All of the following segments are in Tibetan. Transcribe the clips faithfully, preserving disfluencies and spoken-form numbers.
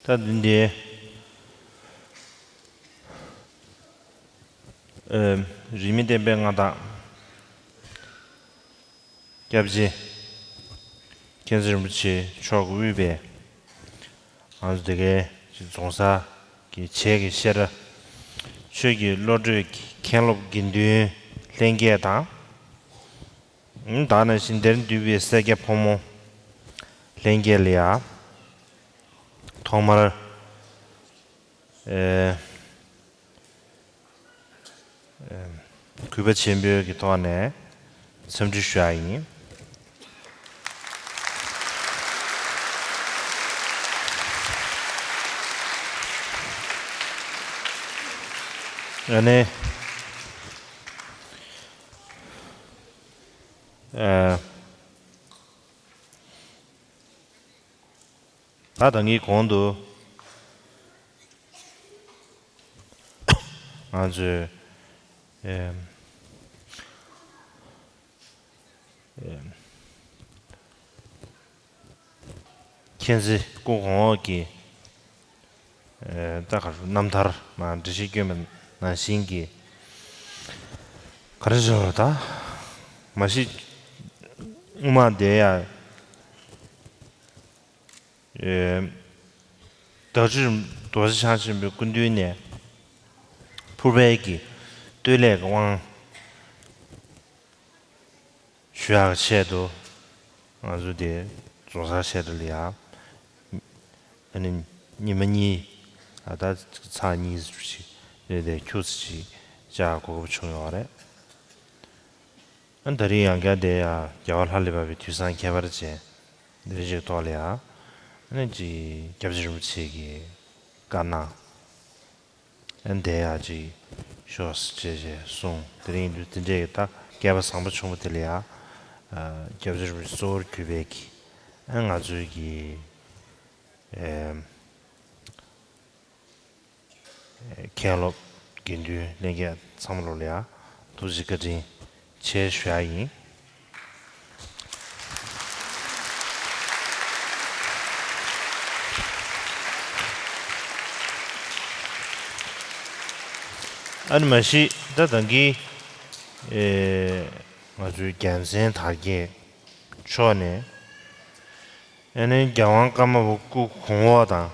ད་འདི་འདི། ཨེམ། རིས་མེད་བསྟན་པའི་མངའ་བདག་སྐྱབས་རྗེ་མཁྱེན་བརྩེ་རིན་པོ་ཆེ་མཆོག་གིས་དབུས་པའི་ང་ཚོ་དེ་གའི་རྫོང་སར་གྱི་བྱེས་ཀྱི་བཤད་གྲྭ། ཆོས་ཀྱི་བློ་གྲོས་ཀྱི་མཁན་སློབ་དགེ་འདུན་ལྷན་རྒྱས་དང་། ད་ནང་བཞིན་འདིར་འདུས་པའི་སེར་སྐྱ་ཕོ་མོ་ལྷན་རྒྱས་ལ་ཡང་ཐོག་མར། ཨེ། ཨེ། གུས་པ་ཆེན་པོའི་གི་ཐོག་ནས་འཚམས་འདྲི་ཞུ་ཡ་ཡིན། ཨ་ནི། ཨེ། ད་ད་གིན་གོང་དུ་ང་ཚོས་ཨེམ། ཨེམ། མཁྱེན་བརྩེ་སྐུ་གོང་འོག་གི་ཨེ། ད་ག་རེ་རྣམ་ཐར་མར་འགྲེལ་བཤད་བསྐྱོན་པ་ནང་བཞིན་གྱི་ག་རེ་ཟེར་བ་ད་མ་གཞི་དབུ་མ་དེ་ཡ། ཨེ། བདག་ཆེན་རྡོ་རྗེ་འཆང་ཆེན་པོའི་སྐུ་མདུན་ནས་ཕུར་པའི་གི་སྟོད་ལས་ཀྱི་དབང་ཞུ་ཡག་ཆེད་དུ་ང་ཚོ་དེ་རྫོང་སར་བཤད་གྲྭ་ལ་ཡ། ཨ་ནི་ཉི་མ་གཉིས། ཨ། ད་ཚར་གཉིས་ཅིག་རེད་དེ་ཁྱུག་ཙམ་ཅིག་བཅར་དགོས་སྐབས་བྱུང་ཡོད་རེད། ཨ། ད་རིང་ཡང་བསྐྱར་དེ་ཡང་རྒྱལ་བ་ལྷ་ལས་བབས་པའི་དུས་བཟང་ཁྱད་པར་ཅན་འདི་རིགས་ཀྱི་ཐོག་ལ་ཡང་ཨ་ནི་ཅིག་སྐྱབས་རྗེ་རིན་པོ་ཆེ་གི་བཀའ་གནང་། ཨ་ནི་དེ་ཡང་ཅིག་ཤོག་ཅེས་ཅེས་གསུངས། དེ་རིང་དུས་དེ་འདྲའི་ད་སྐལ་པ་བཟང་པོ་བྱུང་བ་དེ་ལ་ཡང་སྐྱབས་རྗེ་རིན་པོ་ཆེ་གཙོ་བོར་གྱུར་པའི་གི་ཨ་ང་ཚོའི་གི་ཨེ། མཁན་སློབ་དགེ་འདུན་ལྷན་རྒྱས་ཚང་མ་ལོ་ལ་ཡང་ཐུགས་རྗེ་བཀའ་དྲིན་ཆེ་ཞུ་ཡ་ཡིན། ཨ་ནི་མ་གཞི་ད་ད་གིན་ཨེ། ང་ཚོའི་རྒྱལ་མཚན་དར་རྒྱས་མཆོག་ནས་ཨ་ནི་རྒྱལ་དབང་ཀརྨ་པ་སྐུ་གོང་འོག་དང་།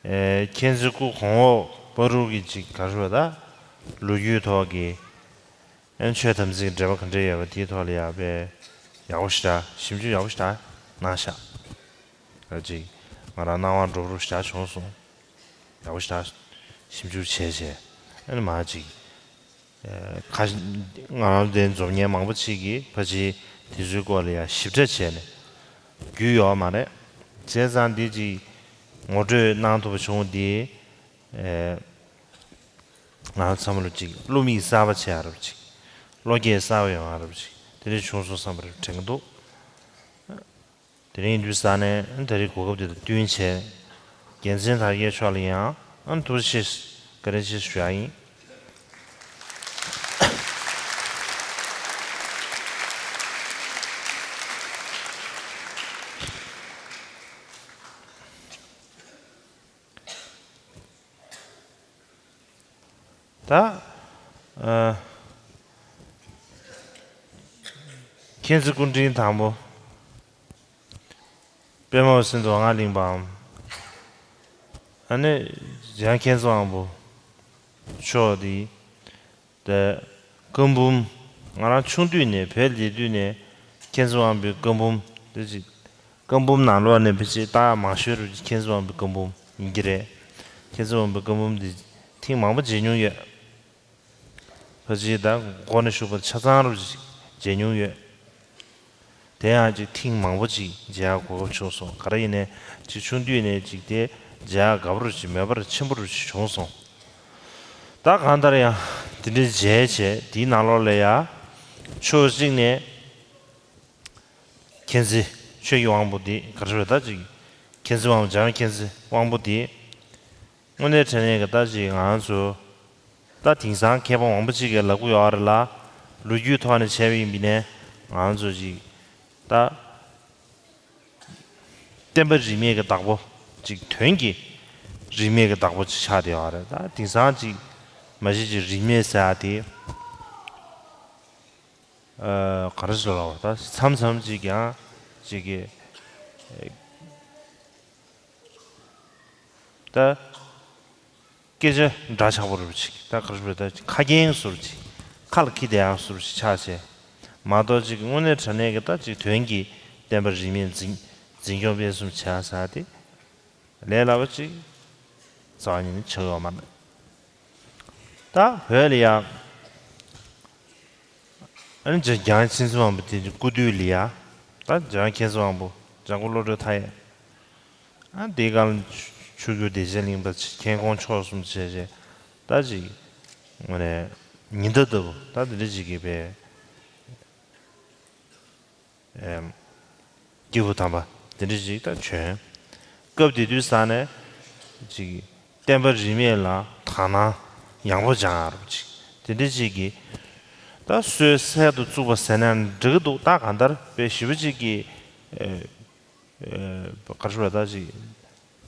ཨེ། མཁྱེན་བརྩེ་སྐུ་གོང་འོག་བར་དུ་གི་ཅིག་ག་རེ་ཟེར་ད། ལོ་རྒྱུས་ཐོག་གི་ཨེ་ཆོས་དམ་ཚིག་འབྲེལ་བ་ག་འདྲ་ཡོད་པ་དེའི་ཐོག་ལ་ཡག་པའི་ཡག་པོ་ཞེ་དྲག་ཞིབ་འཇུག་ཡག་པོ་ཞེ་དྲག་གནང་ཤག་ཨ། ཅིག་ང་རང་སྣང་བ་འགྲོ་རུ་ཞེ་དྲག་བྱུང་སོང་། ཡག་པོ་ཞེ་དྲག་ཞིབ་འཇུག་བྱས་བྱས་ཨ་ནི་མ་ཅིག་ཁ། ང་རང་དེ་འཛོམས་མཁན་མང་པོ་ཅིག་གིས་ཕལ་ཆེར་དེ་ཚོའི་སྐོར་ལ་ཡང་ཞིབ་ཕྲ་བྱས་ནས་རྒྱུས་ཡོད་མ་རེད། བྱས་ཙང་འདི་ཅིག་ངོ་སྤྲོད་གནང་ཐུབ་པ་བྱུང་བ་འདི་ཨེ། ང་རང་ཚང་མ་ལ་ཅིག་བློ་མིག་གསར་པ་ཆགས་ཡག་རབ་ཅིག་བློ་སྐྱེད་གསར་པ་ཡོང་ཡག་རབ་ཅིག་དེ་འདྲ་བྱུང་སོང་བསམ་པ་རེ་དྲན་གྱི་འདུག་དེ་རིང་དུས་ས་ནས་ད་རེས་གོ་སྐབས་དེ་དང་བསྟུན་བྱས། རྒྱལ་མཚན་དར་རྒྱས་མཆོག་ལ་ཡང་ཨ་ཐུགས་རྗེ་ཆེ་བཀའ་དྲིན་ཆེ་ཞུ་ཡ་ཡིན། ད། ཨ། མཁྱེན་བརྩེ་སྐུ་ཕྲེང་དང་པོ་པདྨ་འོད་ཟེར་མདོ་སྔགས་གླིང་པའམ། ཨ་ནི་འཇམ་དབྱངས་མཁྱེན་བརྩེ་དབང་པོ་མཆོག་འདི། ད་བཀའ་འབུམ། ང་རང་ཆུང་དུས་ནས་བོད་ལ་བསྡད་དུས་ནས་མཁྱེན་བརྩེ་དབང་པོའི་བཀའ་འབུམ་དེ་ཅིག་བཀའ་འབུམ་ནང་ལོགས་ནས་ཕལ་ཆེར་རྟགས་མང་ཤོས་རུ་མཁྱེན་བརྩེ་དབང་པོའི་བཀའ་འབུམ་ཡིན་གྱི་རེད། མཁྱེན་བརྩེ་དབང་པོའི་བཀའ་འབུམ་འདི་ཐེངས་མང་པོ་མཇལ་མྱོང་ཡོད། ཕལ་ཆེར་ད་མགོ་ནས་མཇུག་བར་ཆ་ཚང་རུ་མཇལ་མྱོང་ཡོད། དེ་ཡང་ཅིག་ཐེངས་མང་པོ་ཅིག་མཇལ་ཡག་གོ་སྐབས་བྱུང་སོང་། ག་རེ་ཡིན་ནའི་ཅིག་ཆུང་དུས་ནས་ཅིག་དེ་མཇལ་ཡག་དགའ་པོ་རུ་ཅིག་མོས་པ་རུ་ཆེན་པོ་རུ་ཅིག་བྱུང་སོང་། ད་གང་ལྟར་ཡང་དེ་འདྲའི་མཇལ་བྱས་དེའི་ནང་ལོགས་ལ་ཡ་ཕྱོགས་གཅིག་ནས། མཁྱེན་བརྩེ་ཆོས་ཀྱི་དབང་པོ་འདི་ག་རེ་རེད་ད་ཅིག་མཁྱེན་བརྩེ་དབང་པོ་འཇམ་དབྱངས་མཁྱེན་བརྩེ་དབང་པོ་འདི་དངོས་གནས་དྲང་གནས་ཀྱི་ད་ཅིག་ང་ཚོ་ད་དེང་སང་མཁས་པ་མང་པོ་ཅིག་གིས་ལབ་ཀྱི་ཡོད་རེད་ལ། ལོ་རྒྱུས་ཐོག་ནས་བྱས་པ་ཡིན་པ་ནས་ང་ཚོ་ཅིག་ད་བསྟན་པ་རིས་མེད་ཀྱི་བདག་པོ་ ཅིག་དོན་གྱི་རིས་མེད་ཀྱི་བདག་པོ་ཅིག་ཆགས་བསྡད་ཡོད་རེད། ད་དེང་སང་ཅིག་མ་གཞི་ཅིག་རིས་མེད་ཟེར་ཡ་དེ། ཨ། ག་རེ་ཟེར་ལབ་དགོས་རེད། ད་མཚམས་མཚམས་ཅིག་ཡང་ཅིག་གི་ད་སྐད་ཆ་འདྲ་ཆགས་པོ་རེད་པ་ཅིག། ད་ག་རེ་ཟེར། ད་ཅིག་ཁ་རྒྱན་བཟོ་འདྲ་ཅིག། ཁ་ལ་འཁྱེར་བསྡད་ཡག་བཟོ་འདྲ་ཅིག་ཆགས་བྱས། མ་གཏོགས་ཅིག་དངོས་གནས་དྲང་གནས་ཀྱི་ད་ཅིག་དོན་གྱི་བསྟན་པ་རིས་མེད་འཛིན་འཛིན་སྐྱོང་སྤེལ་གསུམ་བྱེད་ཡག་ཟེར་ཡ་དེ། ལས་སླ་པོ་ཅིག་རྩ་བ་ཉིད་ནས་ཆགས་ཡོད་མ་རེད། ད་བོད་ལ་ཡང་། ཨ་ནི་རྒྱ་རྒྱལ་བ་ཡིད་བཞིན་ནོར་བུ་དེ་ཚོའི་སྐུ་དུས་ལ་ཡང་། ད་རྒྱལ་བ་ཡིད་བཞིན་ནོར་བུ། འཇམ་མགོན་བློ་གྲོས་མཐའ་ཡས། ཨ། དེའི་སྒང་ལ་ཆོས་རྒྱལ་བདེ་ཆེན་གླིང་པ། མཁྱེན་ཀོང་མཆོག་གསུམ་བྱས་བྱས། ད་ཅིག་དངོས་གནས་ཉི་ཟླ་ལྟ་བུ། ད་དེ་འདྲ་ཅིག་གི་བའི། ཨེམ། སྐྱེས་བུ་དམ་པ་དེ་འདྲ་ཅིག་ད་བྱོན། སྐབས་དེ་དུས་ས་ནས་ཅིག་བསྟན་པ་རིས་མེད་ལ་དག་སྣང་ཡངས་པོ་སྦྱང་ཡག་རུ་ཅིག་དེ་འདྲ་ཅིག་གི་ད་སྲོལ་གསར་དུ་བཙུགས་པ་ཟེར་ན་འགྲིག་གི་འདུག། ད་གང་ལྟར་དཔེ་ཞེ་པོ་ཅིག་གི། ཨེ། ཨེ། ག་རེ་ཟེར་བ། ད་ཅིག་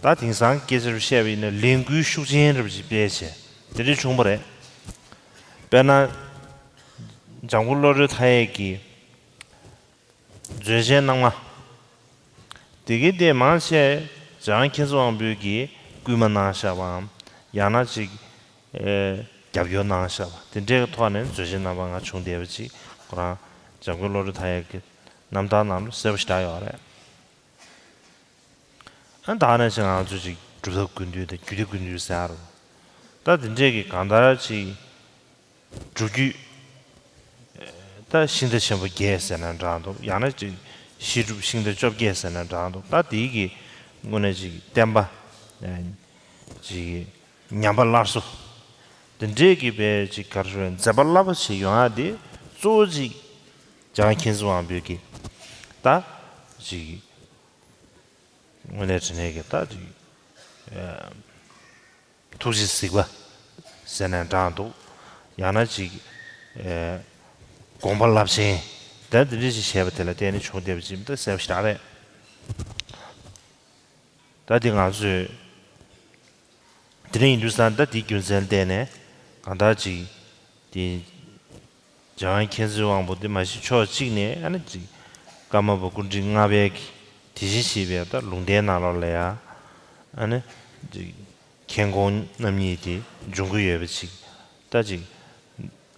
ད་དེང་སང་སྐད་ཆ་རུ་བཤད་པ་ཡིན་ན་ལས་འགུལ་ཤུགས་ཆེན་རུ་ཅིག་སྤེལ་བྱས། དེ་འདྲ་བྱུང་བ་རེད། དཔེར་ན། འཇམ་མགོན་བློ་གྲོས་མཐའ་ཡས་ཀྱི་མཛོད་ཆེན་སྣང་བ། དེ་གའི་སྟེང་མང་ཆེ་འཇམ་དབྱངས་མཁྱེན་བརྩེ་དབང་པོའི་གི་སྐུལ་མ་གནང་བཞག་པའམ། ཡང་ན་ཅིག་ཨེ། རྒྱབ་སྐྱོར་གནང་བཞག་པ་དེ་འདྲའི་ཐོག་ནས་མཛོད་ཆེན་རྣམ་པ་ལྔ་བྱུང་བསྡད་པ་ཅིག། ཁོ་རང་འཇམ་མགོན་བློ་གྲོས་མཐའ་ཡས་ཀྱི་རྣམ་ཐར་ནང་ལ་གསལ་པོ་ཞེ་དྲག་ཡོད་རེད། ཨ། ད་ནང་བཞིན་ང་ཚོས་ཅིག་སྒྲུབ་ཐབས་ཀུན་འདུས་དང་རྒྱུད་སྡེ་ཀུན་འདུས་ཟེར་ཡག་རུ། ད་དེ་འདྲས་ཀྱི་གང་ལྟར་ཅིག་སྒྲུབ་བརྒྱུད། ད་ཤིང་རྟ་ཆེན་པོ་བརྒྱད་ཟེར་ན་འདྲ་འདུག། ཡང་ན་ཅིག་བཤད་སྒྲུབ་ཤིང་རྟ་བཅོ་བརྒྱད་ཟེར་ན་འདྲ་འདུག། ད་དེའི་གི་དངོས་གནས་ཅིག་བསྟན་པ་ཅིག་ཉམས་པ་སླར་གསོ་དེ་འདྲས་ཀྱི་བའི་ཅིག་ག་རེ་ཟེར། མཛད་པ་རླབས་པོ་ཆེ་ཡོང་ཡག་དེ་གཙོ་བོ་ཅིག་འཇམ་དབྱངས་མཁྱེན་བརྩེ་དབང་པོའི་གི་ད་ཅིག་དངོས་གནས་དྲང་གནས་ཀྱི་ད་ཅིག་ཨ། ཐུགས་རྗེ་གཟིགས་པ་ཟེར་ན་འདྲ་འདུག། ཡང་ན་ཅིག་ཨ། དགོངས་པ་རླབས་ཆེན་ད་འདི་འདྲ་ཞིག་བྱས་པ་དེ་ལ་བརྟེན་ནས་བྱུང་བསྡད་པ་ཅིག་ད་གསལ་པོ་ཞེ་དྲག་རེད། ད་འདི་ང་ཚོས་དེ་འདྲ་ཡིན་དུས་ཙང་ད་འདིའི་རྒྱུ་མཚན་བརྟེན་ནས་གང་ལྟར་ཅིག་དེ། འཇམ་དབྱངས་མཁྱེན་བརྩེ་དབང་པོ་འདི་མ་གཞི་ཕྱོགས་གཅིག་ནས་ཨ་ནི་ཅིག་ཀརྨ་པ་སྐུ་ཕྲེང་ལྔ་པའི་གི་དེ་བཞིན་གཤེགས་པའི་ད་ལུང་བསྟན་ནང་ལོགས་ལ་ཡ། ཨ་ནི་ཅིག་མཁྱེན་ཀོང་རྣམ་གཉིས་དེ་འབྱུང་གི་ཡོད་པ་ཅིག། ད་ཅིག་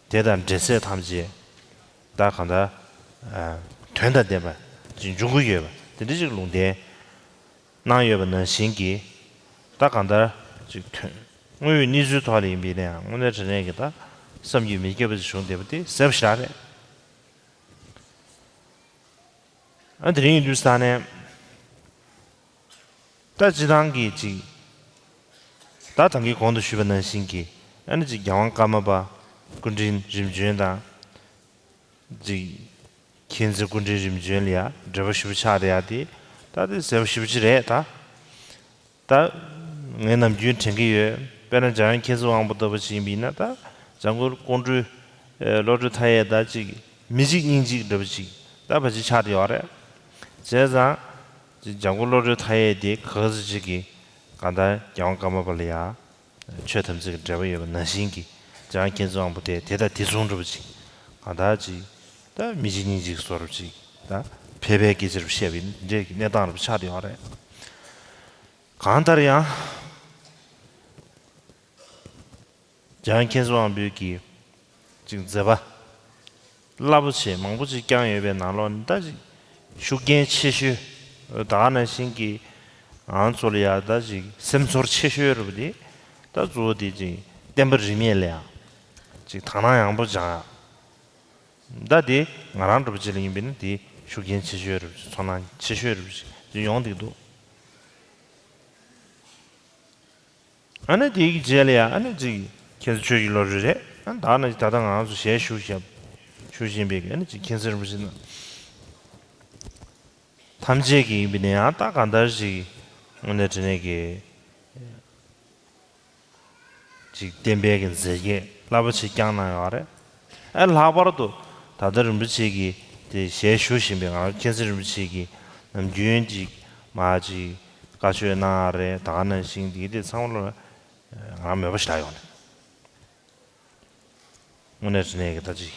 དེ་དང་འབྲེལ་ཚད་ཐམས་ཅད་ད་གང་ལྟར་ཨ། དོན་དང་ལྡན་པ་ཅིག་འབྱུང་གི་ཡོད་པ་དེ་འདྲ་ཅིག་ལུང་བསྟན་གནང་ཡོད་པ་ནང་བཞིན་གྱི། ད་གང་ལྟར་ཅིག་དོན་དངོས་ཡོད་གནས་ཚུལ་ཐོག་ལ་ཡིན་པའི་ནའང་དངོས་གནས་དྲང་གནས་ཀྱི་ད་བསམ་གྱིས་མི་ཁྱབ་པ་ཅིག་བྱུང་བསྡད་པ་དེ་གསལ་པོ་ཞེ་དྲག་རེད། ཨ། དེ་རིང་ཡིན་དུས་ས་ནས་ད་སྤྱིར་བཏང་གི་ཅིག་ད་ད་གིན་གོང་དུ་ཞུས་པ་ནང་བཞིན་གྱི་ཨ་ནི་ཅིག་རྒྱལ་དབང་ཀརྨ་པ་སྐུ་ཕྲེང་རིམ་བྱོན་དང་། ཅིག་མཁྱེན་བརྩེ་སྐུ་ཕྲེང་རིམ་བྱོན་ལ་ཡ་འབྲེལ་བ་ཞེ་པོ་ཆགས་བསྡད་ཡག་དེ་ད་དེ་གསལ་པོ་ཞེ་པོ་ཅིག་རེད་ད། ད་ངས་ནམ་རྒྱུན་དྲན་གྱི་ཡོད། དཔེར་ན་འཇམ་དབྱངས་མཁྱེན་བརྩེ་དབང་པོ་ལྟ་བུ་ཅིག་ཡིན་པ་ཡིན་ན། ད་འཇམ་མགོན་ཀོང་སྤྲུལ་ཨེ་བློ་གྲོས་མཐའ་ཡས་ད་ཅིག་མི་གཅིག་གཉིས་གཅིག་འདྲ་བོ་ཅིག་ད་ཕལ་ཆེར་ཆགས་བསྡད་ཡོད་རེད། བྱས་ཙང་ཅིག་འཇམ་མགོན་བློ་གྲོས་མཐའ་ཡས་དེ་ག་ཚོད་ཅིག་གི་གང་ལྟར་རྒྱལ་དབང་ཀརྨ་པ་ལ་ཡ་ཆོས་དམ་ཚིག་གི་འབྲེལ་བ་ཡོད་པ་ནང་བཞིན་གྱི་འཇམ་དབྱངས་མཁྱེན་བརྩེ་དབང་པོ་དེ་དེ་དང་དེ་མཚུངས་འདྲ་བོ་ཅིག་གང་ལྟར་ཅིག་ད་མི་གཅིག་གཉིས་གཅིག་བཟོ་འདྲ་བོ་ཅིག་ད་ཕལ་པའི་སྐད་ཆ་རུ་བཤད་པ་ཡིན་ན་འདི་འདྲའི་གི་གནས་སྟངས་རུ་ཆགས་བསྡད་ཡོད་རེད། གང་ལྟར་ཡང་། འཇམ་དབྱངས་མཁྱེན་བརྩེ་དབང་པོའི་གི་ཅིག་མཛད་པ་རླབས་པོ་ཆེ་མང་པོ་ཅིག་བསྐྱངས་ཡོད་པའི་ནང་ལོགས་ནས་ད་ཅིག་ཤུགས་རྐྱེན་ཆེ་ཤོས་ད་ག་ནང་བཞིན་གྱི་ང་ཚོ་ལ་ཡ་ད་ཅིག་སེམས་ཚོར་ཆེ་ཤོས་རུ་དེ་ད་གཙོ་བོ་དེ་ཅིག་བསྟན་པ་རིས་མེད་ལ་ཡ་ཅིག་དག་སྣང་ཡངས་པོ་སྦྱང་ཡག། ད་དེ་ང་རང་འདྲ་པོ་ཅིག་ལ་ཡིན་པས་ན་དེ་ཤུགས་རྐྱེན་ཆེ་ཤོས་རེད། ཚོར་སྣང་ཆེ་ཤོས་རེད་ཅིག་ཡོང་བསྡད་འདུག། ཨ་ནི་དེའི་རྗེས་ལ་ཡ་ཨ་ནི་ཅིག་ཁྱེད་ཚོ་ཆོས་ཀྱི་བློ་གྲོས་རེད། ཨ་ནི་ད་ནི་ད་ལྟ་ང་ཚོ་ཞལ་བཞུགས་བཞག་བཞུགས་བཞིན་པའི་ཨ་ནི་ཅིག་མཁྱེན་བརྩེ་རིན་པོ་ཆེ་ན་ཐམས་ཅད་ཀྱི་ཡིན་པས་ན་ཡང་ད་གང་ལྟར་ཅིག་དངོས་གནས་དྲང་གནས་ཀྱི་ཅིག་བསྟན་པའི་གི་མཛེས་རྒྱན་རླབས་པོ་ཆེ་བསྐྱངས་གནང་ཡོད་རེད། ཨ་ལྷག་པར་དུ་ད་ལྟ་རིན་པོ་ཆེ་གི་དེ་ཞལ་བཞུགས་བཞིན་པའི་ང་རང་མཁྱེན་བརྩེ་རིན་པོ་ཆེ་གི་ནམ་རྒྱུན་ཅིག་མ་ཅིག་ བཀའ་ཆོས་གནང་ཡ་རེད། ད་ག་ནང་བཞིན་འདི་དེ་ཚང་མ་ལ་ང་མོས་པ་ཞེ་དྲག་ཡོང་ནས། དངོས་གནས་དྲང་གནས་ཀྱི་ད་ཅིག་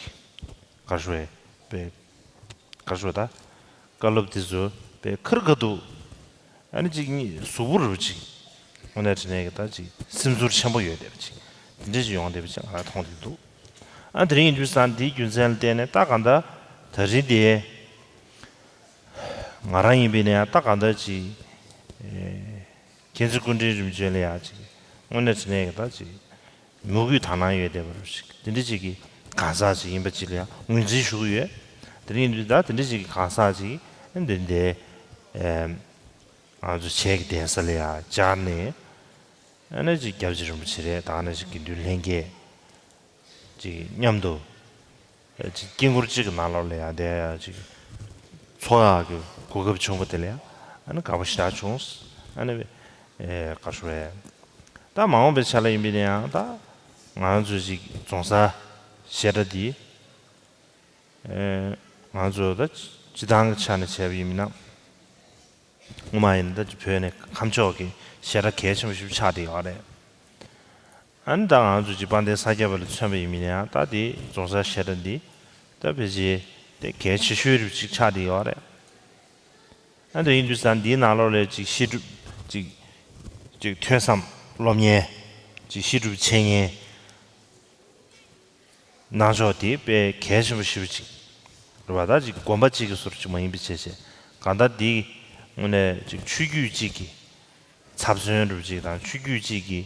ག་རེ་ཞུ་དགོས་པའི། ག་རེ་ཞུ་དགོས་ད། བཀའ་སློབ་དེ་ཚོ་དཔེ་ཁ་རི་ཁ་ཐུག་ཨ་ནི་ཅིག་གཟུགས་པོ་རུ་ཅིག་དངོས་གནས་དྲང་གནས་ཀྱི་ད་ཅིག་སེམས་ཚོར་ཆེན་པོ་ཡོད་བསྡད་པ་ཅིག་དེ་འདྲ་ཅིག་ཡོང་བསྡད་པ་ཅིག་ང་ལ་མཐོང་བསྡད་འདུག་ཨ་དེ་རིང་ཡིན་དུས་ཙང་འདིའི་རྒྱུ་མཚན་ལ་བརྟེན་ནས་ད་གང་ལྟར་ད་རིང་དེ་ང་རང་ཡིན་པའི་ནས་ད་གང་ལྟར་ཅིག་ཨེ། མཁྱེན་བརྩེ་སྐུ་ཕྲེང་རིམ་བྱོན་ལ་ཡང་ཅིག་དངོས་གནས་དྲང་གནས་ཀྱི་ད་ཅིག་མོས་གུས་དག་སྣང་ཡོད་བསྡད་པ་རུ་ཞིག་དེ་འདྲ་ཅིག་གི་གང་ཟག་ཅིག་ཡིན་པ་ཅིག་ལ་ཡང་ངོས་འཛིན་ཞུ་གི་ཡོད། དེ་རིང་འདི་ད་དེ་འདྲ་ཅིག་གི་གང་ཟག་ཅིག་འདི་འདི་ཨེམ། ང་ཚོ་བྱེས་ཀྱི་གདན་ས་ལ་ཡང་བཅར་ནས་ཨ་ནི་ཅིག་སྐྱབས་རྗེ་རིན་པོ་ཆེ་རེད། ད་ནི་ཅིག་དགེ་འདུན་ལྷན་རྒྱས་ཅིག་མཉམ་དུ་ཅིག་དཀྱིལ་འཁོར་གཅིག་གི་ནང་ལོགས་ལ་ཡང་བསྡད་ཡ་ཅིག་འཚོགས་ཡག་གི་གོ་སྐབས་བྱུང་བ་དེ་ལ་ཡང་ཨ་ནི་དགའ་པོ་ཞེ་དྲག་བྱུང་། ཨ་ནི་ཨེ་ག་ཞུ་བས། ད་མ་འོངས་པའི་ཆ་ལ་ཡིན་པའི་ནི་ཡང་ད་ང་ཚོ་ཅིག་རྫོང་སར་བཤད་གྲྭ་འདི་ཨེ་ང་ཚོ་ད་སྤྱི་བཏང་གི་ཆ་ནས་བྱས་པ་ཡིན་ན། སྔོན་མ་ཡིན་ན་ད་བོད་ནས་ཁམས་ཕྱོགས་ཀྱི་བཤད་གྲྭ་གལ་ཆེན་པོ་ཞིག་ཆགས་བསྡད་ཡོད་རེད། ཨ་ནི་ད་ང་ཚོ་ཅིག་དཔལ་ལྡན་ས་སྐྱ་པ་ལ་མཚོན་པ་ཡིན་མིན་ཡང་ད་དེ་རྫོང་སར་བཤད་གྲྭ་འདི་ད་ཕལ་ཆེར་དེ་གལ་ཆེ་ཤོས་རིགས་ཅིག་ཆགས་བསྡད་ཡོད་རེད། ཨ་ནི་ད་ཡིན་དུས་ཙང་འདིའི་ནང་ལོགས་ལ་ཅིག་བཤད་སྒྲུབ་ཅིག་ཅིག་ཐོས་བསམ་སློབ་གཉེར་ཅིག་བཤད་སྒྲུབ་འཆད་ཉན། གནང་ཕྱོགས་དེ་དཔེ་གལ་ཆེན་པོ་ཞེ་པོ་ཅིག་རེད་པ། ད་ཅིག་དགོན་པ་གཅིག་གི་ཟུར་ཅིག་མ་ཡིན་པའི་བྱས་བྱས་གང་ལྟར་འདི་དངོས་གནས་ཅིག་ཆོས་བརྒྱུད་གཅིག་གི་ཚབ་མཚོན་རུ་ཅིག་དང་ཆོས་བརྒྱུད་གཅིག་གི་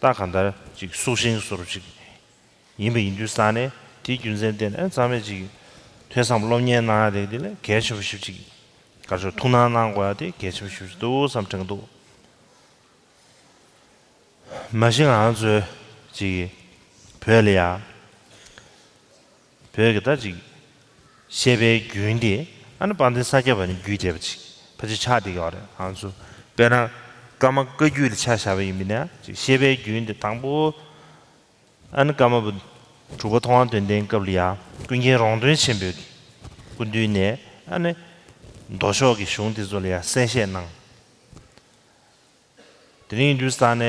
ད་གང་ལྟར་ཅིག་སྲོག་ཤིང་སོར་ཅིག་ཡིན་པ་ཡིན་དུས་ས་ནས་དེའི་རྒྱུ་མཚན་བརྟེན་ནས་ཚང་མས་ཅིག་ཐོས་བསམ་སློབ་གཉེར་གནང་ཡ་དེ་འདི་ལས་གལ་ཆེན་པོ་ཞེ་པོ་ཅིག་ག་ཚོད་ཐུགས་སྣང་གནང་དགོས་ཡ་དེ་གལ་ཆེན་པོ་ཞེ་པོ་ཅིག་འདུག་བསམ་དྲན་གྱི་འདུག་མ་གཞི་ང་ཚོའི་ཅིག་བོད་ལ་ཡ། བོད་ཀྱི་ད་ཅིག་བཤད་པའི་རྒྱུན་དེ་ཨ་ནི་དཔལ་ལྡན་ས་སྐྱ་པ་ནས་བརྒྱུད་བསྡད་པ་ཅིག་ཕལ་ཆེར་ཆགས་བསྡད་ཡོད་རེད། ང་ཚོ་དཔེར་ན་ཀརྨ་བཀའ་བརྒྱུད་ལ་ཆ་བཞག་པ་ཡིན་པ་ན་ཅིག་བཤད་པའི་རྒྱུན་དེ་དང་པོ་ཨ་ནི་ཀརྨ་པ་དྲུག་པ་ཐུབ་དབང་དོན་ལྡན་སྐབས་ལ་ཡ་ཀུན་མཁྱེན་རོང་སྟོན་ཆེན་པོའི་སྐུ་མདུན་ནས་ཨ་ནི་མདོ་ཕྱོགས་ཀྱི་གཞུང་དེ་ཚོ་ལ་ཡ་གསན་བཞེས་གནང་། དེ་རིང་དུས་ས་ནས་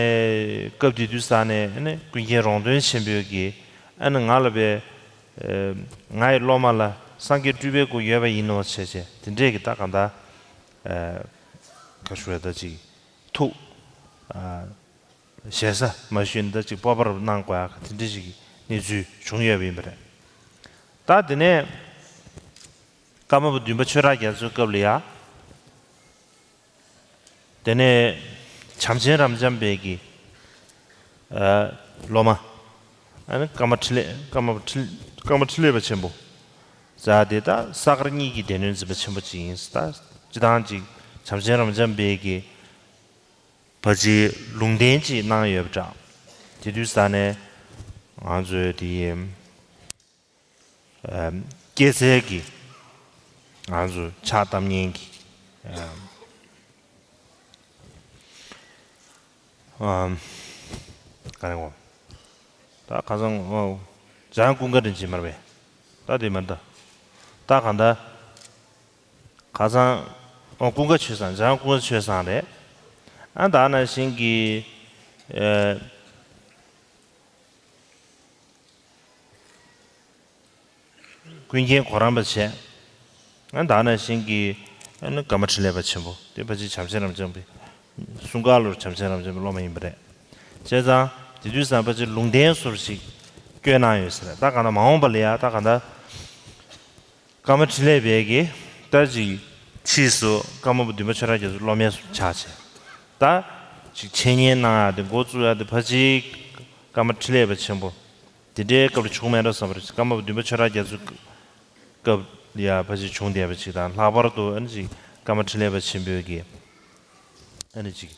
སྐབས་དེ་དུས་ས་ནས་ཨ་ནི་ཀུན་མཁྱེན་རོང་སྟོན་ཆེན་པོས་ཀྱིས་ཨ་ནི་ང་ལ་བས་ང་ཡི་སློབ་མ་ལ་སངས་རྒྱས་སྤྲུལ་པའི་སྐུ་ཡོད་པ་ཡིན་ནོ་བྱས་བྱས་དེ་འདྲས་ཀྱི་ད་གང་ལྟར་ག་ཞུ་བས་ད་ཅིག་ཐུགས་ཞེ་ས་མ་ཞུས་ན་ད་ཅིག་སྤོབས་པ་རབ་གནང་དགོས་ཡ་ག་དེ་འདྲས་ཅིག་གི་གནས་ཚུལ་བྱུང་ཡོད་པ་ཡིན་པ་རེད། ད་དེ་ནས་ཀརྨ་པ་བདུན་པ་ཆོས་གྲགས་རྒྱ་མཚོའི་སྐབས་ལ་ཡ། དེ་ནས་བྱམས་ཆེན་རབ་འབྱམས་པའི་གི་སློབ་མ་ཨ་ནི་ཀརྨ་འཕྲིན་ལས་ཀརྨ་པ་འཕྲིན་ཀརྨ་འཕྲིན་ལས་པ་ཆེན་པོ་ཟེར་དེ་ད་ས་དཀར་གཉིས་ཀྱི་སྡེ་སྣོད་འཛིན་པ་ཆེན་པོ་ཅིག་ཡིན། ད་སྤྱི་བཏང་ཅིག་བྱམས་ཆེན་རབ་འབྱམས་པའི་གི་ཕལ་ཆེར་ལུང་བསྟན་ཅིག་གནང་ཡོད་པ་འདྲ། དེ་དུས་ས་ནས་ང་ཚོའི་དེ་ཡིན། སྐྱེད་ཚལ་གྱི་ང་ཚོ་ཕྱག་བཏབ་མཁན་གྱི་ག་རེ་ངོ་། ད་ཁ་སང་འཇམ་དབྱངས་ཀུན་དགའ་དྲིན་ཅན་མར་བས་ད་དེ་མར་ད་ད་གང་ད་ཁ་སང་ཀུན་དགའ་ཆོས་བཟང་འཇམ་དབྱངས་ཀུན་དགའ་ཆོས་བཟང་རེད། ཨ་ད་ནང་བཞིན་གྱི། ཀུན་མཁྱེན་གོ་རམས་པ་བྱས། ཨ་ད་ནང་བཞིན་གྱི་ཨ་ནི་ཀརྨ་འཕྲིན་ལས་པ་ཆེན་པོ་དེ་ཕལ་ཆེར་བྱམས་ཆེན་རབ་འབྱམས་པའི་གསུང་བཀའ་ལོར་བྱམས་ཆེན་རབ་འབྱམས་པའི་སློབ་མ་ཡིན་པ་རེད། བྱས་ཙང་དེ་དུས་ཙམ་ཕལ་ཆེར་ལུང་བསྟན་ཟུར་ཞིག་བསྐྱོན་གནང་ཡོད་ཟེར། ད་གང་ལྟར་མ་འོངས་པ་ལ་ཡ་ད་གང་ལྟར། ཀརྨ་འཕྲིན་ལས་པའི་གི་ད་ཅིག་ཕྱིས་སུ་ཀརྨ་པ་བདུན་པ་ཆོས་གྲགས་རྒྱ་མཚོ་སློབ་མའི་སུ་ཆགས་བྱས། ད་ཅིག་འཆད་ཉན་གནང་ཡ་དེ་འགོ་བཙུགས་ཡ་དེ་ཕལ་ཆེར་ཀརྨ་འཕྲིན་ལས་པ་ཆེན་པོ་དེ་འདྲའི་སྐབས་ལ་བྱུང་མེད་འགྲོ་བསམ་པ་རེད། ཀརྨ་པ་བདུན་པ་ཆོས་གྲགས་རྒྱ་མཚོའི་སྐབས་ལ་ཡ་ཕལ་ཆེར་བྱུང་བསྡད་པ་ཅིག་དང་ལྷག་པར་དུ་ཨ་ནི་ཅིག་ཀརྨ་འཕྲིན་ལས་པ་ཆེན་པོའི་གི་ཨ་ནི་ཅིག་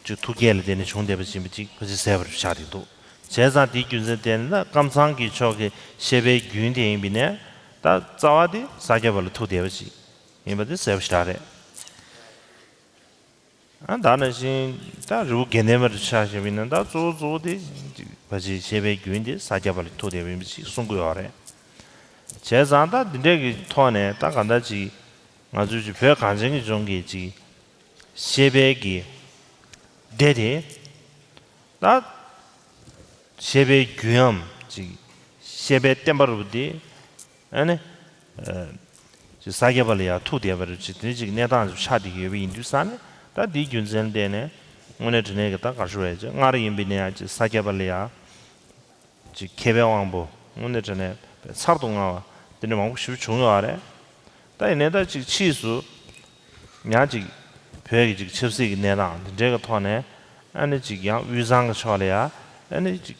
ཅིག་ཐུགས་བསྐྱེད་ལ་བརྟེན་ནས་བྱུང་བསྡད་པ་ཅིག་ཡིན་པ་ཅིག་ཕལ་ཆེར་གསལ་པོར་ཆགས་བསྡད་འདུག་བྱས་ཙང་དེའི་རྒྱུ་མཚན་བརྟེན་ནས་ཀམ་ཚང་གི་ཕྱོགས་ཀྱི་བཤད་པའི་རྒྱུན་དེ་ཡིན་པས་ནས་ད་རྩ་བ་དེ་ས་སྐྱ་པ་ལ་ཐུག་བསྡད་པ་ཅིག་ཡིན་པ་དེ་གསལ་པོ་ཞེ་དྲག་རེད། ཨ་ད་ནང་བཞིན་ད་རི་བོ་དགེ་ལྡན་པ་རུ་ཆགས་བཞིན་པ་ཡིན་ན་ད་གཙོ་བོ་གཙོ་བོ་དེ་ཅིག་ཕལ་ཆེར་བཤད་པའི་རྒྱུན་དེ་ས་སྐྱ་པ་ལ་ཐུག་བསྡད་པ་ཡིན་པ་ཅིག་གསུང་གི་ཡོད་རེད། བྱས་ཙང་ད་འདི་འདྲའི་གི་ཐོག་ནས་ད་གང་ལྟར་ཅིག་ང་ཚོའི་ཅིག་བོད་གངས་ཅན་གྱི་ལྗོངས་ཀྱི་ཅིག་ བཤད་པའི་གི་སྡེ་དེ། ད་བཤད་པའི་རྒྱུན་འམ་ཅིག་བཤད་པའི་བསྟན་པ་རུ་དེ། ཨ་ནི། ཅིག་ས་སྐྱ་པ་ལ་ཡང་ཐུག་བསྡད་པ་རུ་ཅིག་དེ་ཅིག་གནས་སྟངས་ཅིག་ཆགས་བསྡད་ཀྱི་ཡོད་པ་ཡིན་དུས་ས་ནས། ད་དེའི་རྒྱུ་མཚན་བལྟས་ནས་དངོས་གནས་དྲང་གནས་ཀྱི་ད་ག་རེ་ཞུ་བས་ཅིག་སྔར་ཡིན་པའི་ནས་ཡང་ཅིག་ས་སྐྱ་པ་ལ་ཡང་ཅིག་མཁས་པའི་དབང་པོ་དངོས་གནས་དྲང་གནས་ཚར་དུ་དངར་བ་དེ་འདྲ་མང་པོ་ཞིག་བྱུང་ཡོད་རེད། ད་ཡིན་ནའི་ད་ཅིག་ཕྱིས་སུ་ཡང་ཅིག་བོད་ཀྱི་ཅིག་ཆབ་སྲིད་ཀྱི་གནས་སྟངས་འདི་འདྲའི་གི་ཐོག་ནས། ཨ་ནི་ཅིག་ཡང་དབུས་གཙང་གི་ཕྱོགས་ལ་ཡང་ཨ་ནི་ཅིག་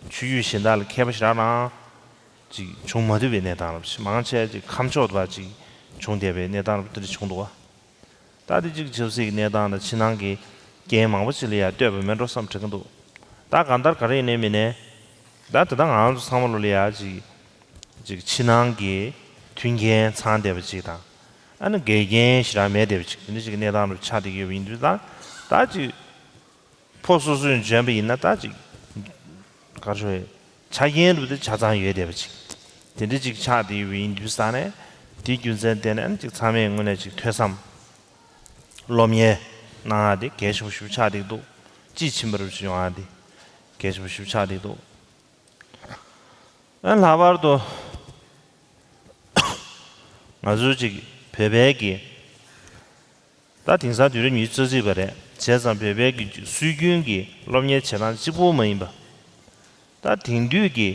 ཆོས་བརྒྱུད་གཞན་དག་ལ་མཁས་པ་ཞེ་དྲག་རང་ཅིག་བྱུང་མ་ཐུབ་པའི་གནས་སྟངས་རབ་ཅིག་མང་ཆེ་ཅིག་ཁམས་ཕྱོགས་པ་ཅིག་བྱུང་བསྡད་པའི་གནས་སྟངས་རབ་དེ་འདྲ་བྱུང་འདུག་བ། ད་དེ་གཅིག་ཆབ་སྲིད་ཀྱི་གནས་སྟངས་དང་ཕྱི་ནང་གི་རྐྱེན་མང་པོ་ཞིག་ལ་ཡང་ལྟོས་པ་མེད་འགྲོ་བསམ་དྲན་གྱི་འདུག་ད་གང་ལྟར་ག་རེ་ཡིན་ནའི་མིན་ནའི། ད་དེ་ད་ང་རང་ཚོ་ཚང་མ་ལོ་ལ་ཡ་ཅིག་ཅིག་ཕྱི་ནང་གི་མཐུན་རྐྱེན་ཚང་བསྡད་པ་ཅིག་དང་། ཨ་ནི་འགལ་རྐྱེན་ཞེ་དྲག་མེད་བསྡད་པ་ཅིག་དེ་འདྲ་ཅིག་གི་གནས་སྟངས་རུ་ཆགས་བསྡད་ཡོད་པ་ཡིན་དུས། ད་ད་ཅིག་ཕོ་སོ་སོས་འཇོན་པ་ཡིན་ན་ད་ཅིག་ག་རེ་ཞུ་དགོས། ཆ་རྐྱེན་རུ་དེ་ཆ་ཚང་ཡོད་བསྡད་པ་ཅིག་དེ་འདྲ་ཅིག་ཆགས་བསྡད་ཡོད་པ་ཡིན་དུས་ས་ནས། དེའི་རྒྱུ་མཚན་བརྟེན་ནས་ཨ་ནི་ཅིག་ཚང་མས་དངོས་གནས་ཅིག་ཐོས་བསམ་སློབ་གཉེར་གནང་ཡ་དེ་གལ་ཆེན་པོ་ཞིག་ཆགས་བསྡད་འདུག་དཔྱིས་ཕྱིན་པ་རུ་ཞིག་ཡོང་ཡ་དེ་གལ་ཆེན་པོ་ཞིག་ཆགས་བསྡད་འདུག་ཨ་ལྷག་པར་དུ་ང་ཚོའི་ཅིག་བོད་པའི་གི་ད་དེང་སང་དུས་རབས་ཉི་ཤུ་རྩ་གཅིག་པ་རེད། བྱས་ཙང་བོད་པའི་གི་སྲོལ་རྒྱུན་གྱི་སློབ་གཉེར་བྱེད་སྟངས་གཅིག་པོ་མ་ཡིན་པ། ད་དེང་དུས་ཀྱི་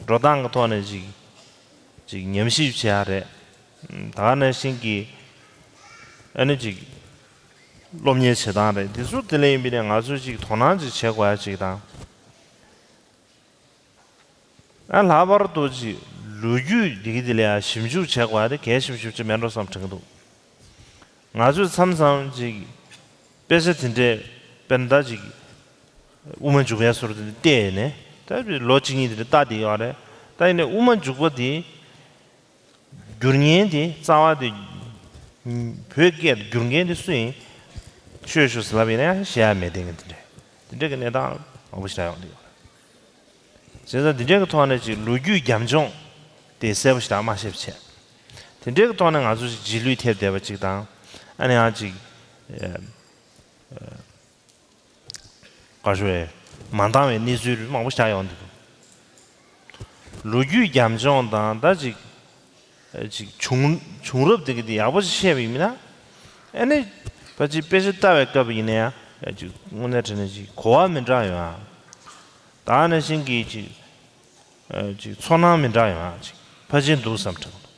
འགྲོ་སྟངས་ཀྱི་ཐོག་ནས་ཅིག་ཅིག་ཉམས་ཞིབ་བྱེད་ཡ་རེད། ད་ག་ནང་བཞིན་གྱི་ཨ་ནི་ཅིག་སློབ་གཉེར་བྱེད་སྟངས་རེད། དེ་ཚོ་དེ་ལས་ཡིན་པའི་ནས་ང་ཚོས་ཅིག་དོ་སྣང་ཅིག་བྱེད་དགོས་ཡ་ཅིག་དང་། ཨ་ལྷག་པར་དུ་ཅིག་ལོ་རྒྱུས་འདི་གི་འདི་ལ་ཡང་ཞིབ་འཇུག་བྱེད་དགོས་ཡ་དེ་གལ་ཆེན་པོ་ཞིག་མེད་འགྲོ་བསམ་དྲན་གྱི་འདུག་ང་ཚོས་མཚམས་མཚམས་ཅིག་དཔེ་ཆ་དེ་འདྲས་དཔེར་ན་ད་ཅིག་དབུ་མ་འཇུག་པའི་སྐོར་དེ་འདྲ་བལྟས་ནས་ད་ལོ་གཅིག་གཉིས་དེ་འདྲ་ལྟ་བསྡད་ཡོད་རེད། ད་ཡིན་ནའི་དབུ་མ་འཇུག་པ་དེ་བསྒྱུར་མཁན་དེ་རྩ་བ་དེ་བོད་སྐད་དུ་བསྒྱུར་མཁན་དེ་སུ་ཡིན། ཆོས་ཞུ་ཟེར་ལབ་ཡིན་ན་ཡང་བཤད་ཡ་མེད་དེ་ངས་དེ་འདྲས་དེ་འདྲས་ཀྱི་གནས་སྟངས་མང་པོ་ཞིག་ཡོང་བསྡད་ཡོད་རེད། བྱས་ཙང་འདི་འདྲའི་གི་ཐོག་ནས་ཅིག་ལོ་རྒྱུས་རྒྱབ་ལྗོངས་དེ་གསལ་པོ་ཞིག་དང་མ་ཤེས་པ་བྱས། དེ་འདྲའི་གི་ཐོག་ནས་ང་ཚོ་ཅིག་རྗེས་ལུས་ཐེབས་བསྡད་པ་ཅིག་དང་། ཨ་ནི་ཡང་ཅིག་ཨ་ཨ་ག་ཞུ་བས་མ་འདང་བའི་གནས་ཚུལ་མང་པོ་ཞིག་ཡོང་འདུག་ལོ་རྒྱུས་རྒྱབ་ལྗོངས་དང་ད་ཅིག་ཅིག་བྱུང་བྱུང་རབས་དེ་གི་དེ་ཡག་པོ་ཞིག་ཤེས་པ་ཡིན་ན། ཨ་ནི་ཕལ་ཆེར་དཔེ་ཆ་ལྟ་བའི་སྐབས་ཡིན་ན་ཡང་ཅིག་དངོས་གནས་དྲང་གནས་ཅིག་གོ་བ་མི་འདྲ་ཡོང་ཡ། ད་ནང་བཞིན་གྱི་ཅིག་ཨ་ཅིག་ཚོར་སྣང་མི་འདྲ་ཡོང་ཡ་ཅིག་ཕལ་ཆེར་འདུག་བསམ་དྲན་གྱི་འདུག་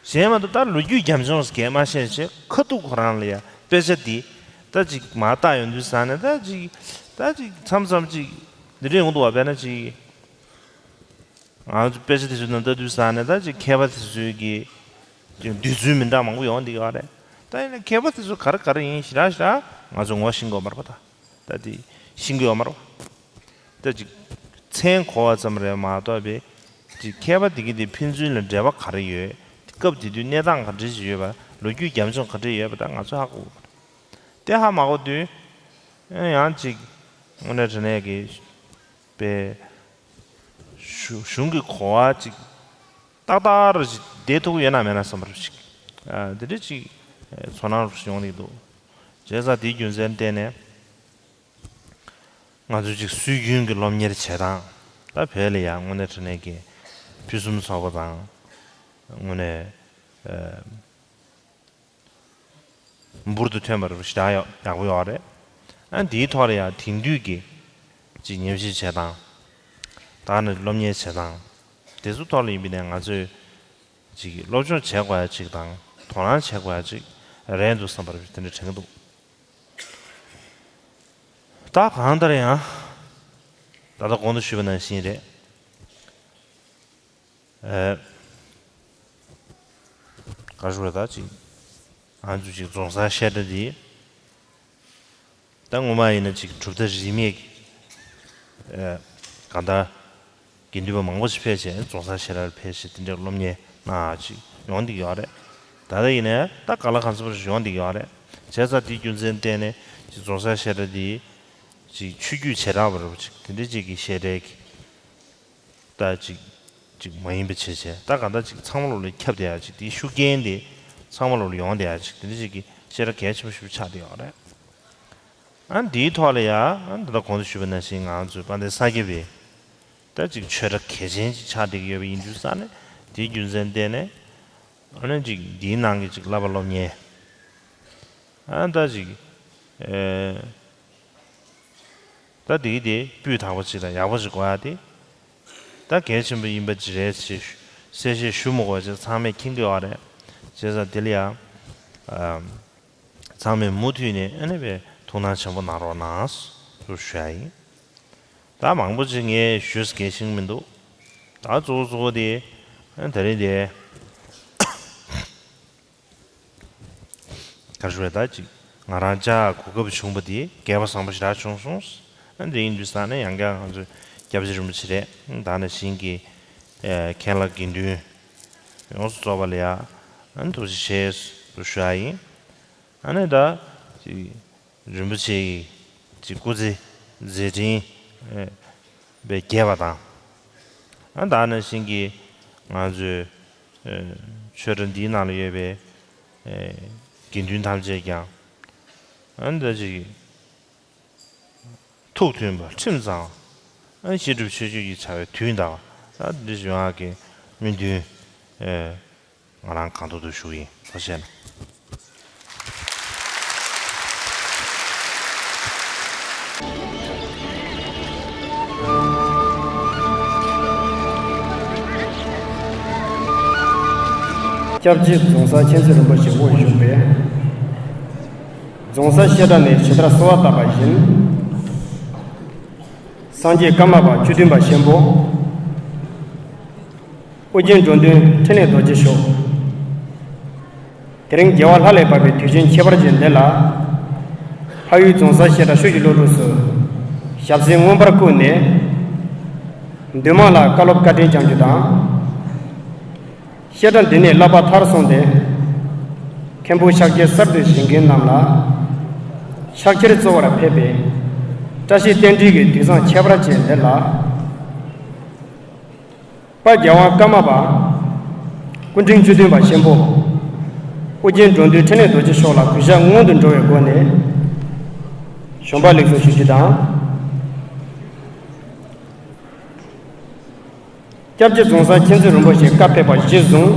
གཞན་མ་གཏོགས་ད་ལོ་རྒྱུས་རྒྱབ་ལྗོངས་སུ་གས་མ་ཤེས་བྱས་ཁ་ཐུག་ཁོ་རང་ལ་ཡ་དཔེ་ཆ་འདི་ད་ཅིག་མ་བལྟ་ཡོང་དུས་ས་ནས་ད་ཅིག་ད་ཅིག་མཚམས་མཚམས་ཅིག་འདི་འདྲ་ཡོང་འདུག་བ། དཔེར་ན་ཅིག་ང་ཚོ་དཔེ་ཆ་དེ་ཚོ་ནང་ལྟ་དུས་ས་ནས་ད་ཅིག་མཁས་པ་དེ་ཚོའི་གི་ཅིག་འདོད་ཚུལ་མི་འདྲ་མང་པོ་ཡོང་འདི་ག་རེད། ད་ཡིན་ན་མཁས་པ་དེ་ཚོ་ག་རེ་ག་རེ་ཡིན་ཞེ་དྲག་ཞེ་དྲག་ང་ཚོ་ངོ་ཤེས་ཀྱི་ཡོད་མ་རེད་པ། ད་ད་དེ་ཤེས་ཀྱི་ཡོད་མ་རེད་པ། ད་ཅིག་མཚན་གོ་བ་ཙམ་རེད་མ་གཏོགས་པའི་ཅིག་མཁས་པ་དེ་གི་དེ་ཕན་ཚུན་ལ་འབྲེལ་བ་ག་རེ་ཡོད། སྐབས་དེ་དུས་གནས་སྟངས་ག་འདྲ་ཞིག་ཡོད་པ། ལོ་རྒྱུས་རྒྱབ་ལྗོངས་ག་འདྲ་ཡོད་པ་ད་ང་ཚོ་ཧ་གོ་གི་མ་རེད། དེ་ཧ་མ་གོ་དུས་ཡང་ཅིག་དངོས་གནས་དྲང་གནས་ཀྱི་པའི་གཞུང་གཞུང་གི་གོ་བ་ཅིག་ཏག་ཏག་རུ་ཅིག་བསྡད་ཐུབ་ཀྱི་ཡོད་ན་མེད་ན་བསམ་པ་རུ་ཅིག་ཨ་དེ་འདྲ་ཅིག་ཨ་ཚོར་སྣང་རུ་ཅིག་ཡོང་གི་འདུག་བྱས་ཙང་དེའི་རྒྱུ་མཚན་བརྟེན་ནས་ང་ཚོས་ཅིག་སྲོལ་རྒྱུན་གྱི་སློབ་གཉེར་བྱེད་སྟངས་ད་བོད་ལ་ཡང་དངོས་གནས་དྲང་གནས་ཀྱི་ཕུན་སུམ་ཚོགས་པ་དང་དངོས་གནས་ཨ། འབུར་དུ་ཐོན་པ་རུ་ཞེ་དྲག་ཡག་ཡག་པོ་ཡོད་རེད། ཨ་འདིའི་ཐོག་ལ་ཡང་དེང་དུས་ཀྱི་ཅིག་ཉམས་ཞིབ་བྱེད་སྟངས། ད་ནི་སློབ་གཉེར་བྱེད་སྟངས། དེ་ཚོ་ཐོག་ལ་ཡིན་པའི་ནས་ང་ཚོས་ཅིག་སློབ་སྦྱོང་བྱེད་དགོས་ཡ་ཅིག་དང་དོ་སྣང་བྱེད་དགོས་ཡ་ཅིག་རེད་འདུག་བསམ་པ་རུ་དེ་འདྲ་དྲན་གྱི་འདུག་ད་གང་ལྟར་ཡང་ད་ལྟ་གོང་དུ་ཞུས་པ་ནང་བཞིན་རེད། ཨེ། ག་རེ་ཞུ་དགོས་རེད། ད་ཅིག་ང་ཚོ་ཅིག་རྫོང་སར་བཤད་གྲྭ་འདི་ད་སྔོན་མ་ཡིན་ན་ཅིག་གྲུབ་མཐའ་རིས་མེད་ཀྱི་ཨེ། གང་ལྟར་དགེ་འདུན་པ་མང་པོ་ཞིག་ཕེབས་བྱས་རྫོང་སར་བཤད་གྲྭར་ཕེབས་བྱས་དེ་འདྲའི་སློབ་གཉེར་གནང་ཡག་ཅིག་ཡོང་བསྡད་ཀྱི་ཡོད་རེད། ད་ལྟ་ཡིན་ནའི་ད་ག་ལ་གང་འཚམ་ཞིག་ཡོང་བསྡད་ཀྱི་ཡོད་རེད། བྱས་ཙང་དེའི་རྒྱུ་མཚན་བརྟེན་ནས་ཅིག་རྫོང་སར་བཤད་གྲྭ་འདི་ཅིག་ཆོས་བརྒྱུད་བྱེ་བྲག་པ་རེད་པ། ཅིག་དེ་འདྲའི་ཅིག་གི་བཤད་གྲྭའི་གི་ད་ཅིག་ཅིག་མ་ཡིན་པ་བྱས་བྱས་ད་གང་ལྟར་ཅིག་ཚང་མ་ལོ་ལ་ཁྱབ་བསྡད་ཡག་ཅིག་དེའི་ཤུགས་རྐྱེན་དེ་ ཚང་མ་ལོ་ལ་ཡོང་བསྡད་ཡ་ཅིག་དེ་འདྲ་ཅིག་གི་བཤད་གྲྭ་གལ་ཆེན་པོ་ཞིག་ཆགས་བསྡད་ཡོད་རེད། ཨ་འདིའི་ཐོག་ལ་ཡ་ཨ་ད་ལྟ་གོང་དུ་ཞུས་པ་ནང་བཞིན་ང་ཚོའི་དཔལ་ལྡན་ས་སྐྱ་པའི་ད་ཅིག་ཆོས་གྲྭ་གལ་ཆེན་ཅིག་ཆགས་བསྡད་ཀྱི་ཡོད་པ་ཡིན་དུས་ཙང་ནས་དེའི་རྒྱུ་མཚན་བརྟེན་ནས་ཨ་ནི་ཅིག་འདིའི་ནང་གི་ཅིག་བསླབ་པ་སློབ་གཉེར་ཨ་ད་ཅིག་ཨེ། ད་དེ་གི་དེ་སྤུས་དག་པོ་ཅིག་དང་ཡག་པོ་ཅིག་དགོས་ཡ་དེ་ད་གལ་ཆེན་པོ་ཡིན་པ་ཅིག་རེད་ཅེས་གསལ་བཤད་ཞུ་མི་དགོས་ཅེས་ཚང་མས་མཁྱེན་གྱི་ཡོད་རེད། བྱས་ཙང་དེ་ལ་ཡང་ཚང་མས་མུ་མཐུད་ནས་ཨ་ནི་བས་ཐུགས་སྣང་ཆེན་པོ་གནང་རོགས་གནང་ཞུ་ཡ་ཡིན། ད་མང་པོ་ཅིག་ངས་ཞུས་གལ་ཤིང་མི་འདུག་ད་གཙོ་བོ་གཙོ་བོ་དེ་ཨ་ནི་ད་རིང་དེ། ག་རེ་ཞུ་དགོས་རེད། ད་ཅིག་ང་རང་བཅར་གོ་སྐབས་བྱུང་བ་དེ་སྐལ་བ་བཟང་པོ་ཞེ་དྲག་བྱུང་སོང་། ཨ་འདི་ཡིན་དུས་ཙང་ནས་ཡང་བསྐྱར་ང་ཚོའི་སྐྱབས་རྗེ་རིན་པོ་ཆེ་རེད། ད་ནང་བཞིན་གྱི་ཨེ་མཁན་བླ་དགེ་འདུན་ཡོངས་སུ་རྫོགས་པ་ལ་ཡ་ཨ་ཐུགས་རྗེ་ཆེ་ཞུ་ཡ་ཡིན། ཨ་ནི་ད་ཅིག་རིན་པོ་ཆེ་ཡི་ཅིག་སྐུ་ཚེ་མཛད་འཕྲིན་ཨེ་པའི་རྒྱས་པ་དང་། ཨ་ད་ནང་བཞིན་གྱི་ང་ཚོའི་ཨེ་ཆོས་གྲྭ་འདིའི་ནང་ལ་ཡོད་པའི་ཨེ་དགེ་འདུན་ཐམས་ཅད་ཀྱང་ཨ་ད་ཅིག་ཐུགས་མཐུན་པ་ཁྲིམས་གཙང་བ་ཨ་བཤད་སྒྲུབ་ཆོས་སྤྱོད་ཀྱི་བྱ་བའི་དུས་འདའ་བ་ཨ་འདི་ཡོང་ཡག་གི་སྨོན་འདུན་ཨེ་ང་རང་གང་ཐུབ་ཐུབ་ཞུ་གི་ཡིན། ཐུགས་རྗེ་ཆེ། སྐྱབས་རྗེ་རྫོང་སར་མཁྱེན་བརྩེ་རིན་པོ་ཆེ་དབུ་བཞུགས་པའི་རྫོང་སར་བཤད་གྲྭ་ནས་ཇི་ལྟར་གསོལ་བ་བཏབ་པ་བཞིན། སངས་རྒྱས་ཀརྨ་པ་བཅུ་བདུན་པ་ཆེན་པོ་ཨོ་རྒྱན་འགྲོ་འདུལ་འཕྲིན་ལས་རྡོ་རྗེ་མཆོག་དེ་རིང་རྒྱལ་བ་ལྷ་ལས་བབས་པའི་དུས་ཆེན་ཁྱད་པར་ཅན་འདི་ལ། ཕ་ཡུལ་རྫོང་སར་བཤད་གྲྭ་ཤུགས་ཀྱིས་སློབ་ཕྲུག་ཚོས་ཞབས་སེན་མངོན་པར་བཀུར་ནས། འདུས་མང་ལ་བཀའ་སློབ་བཀའ་དྲིན་བསྐྱང་རྒྱུ་དང་། བཤད་གྲྭ་འདི་ནས་བསླབ་པ་མཐར་སོན་ཏེ། མཁན་པོ་ཕྱག་འཁྱེར་གསར་དུ་བཞེས་མཁན་རྣམས་ལ། ཕྱག་འཁྱེར་སྩོལ་བར་ཕེབས་པའི་བཀྲ་ཤིས་རྟེན་འབྲེལ་གྱི་དུས་བཟང་ཁྱད་པར་ཅན་འདི་ལ། དཔལ་རྒྱལ་དབང་ཀརྨ་པ་སྐུ་ཕྲེང་བཅུ་བདུན་པ་ཆེན་པོ་ཨོ་རྒྱན་འགྲོ་འདུལ་འཕྲིན་ལས་རྡོ་རྗེ་མཆོག་ལ་གུས་ཞབས་སྔོན་དུ་འགྲོ་བའི་སྒོ་ནས་བྱོན་པ་ལེགས་སོ་ཞུ་རྒྱུ་དང་། སྐྱབས་རྗེ་རྫོང་སར་མཁྱེན་བརྩེ་རིན་པོ་ཆེ་བཀའ་ཕེབས་པ་གཞིར་བཟུང་།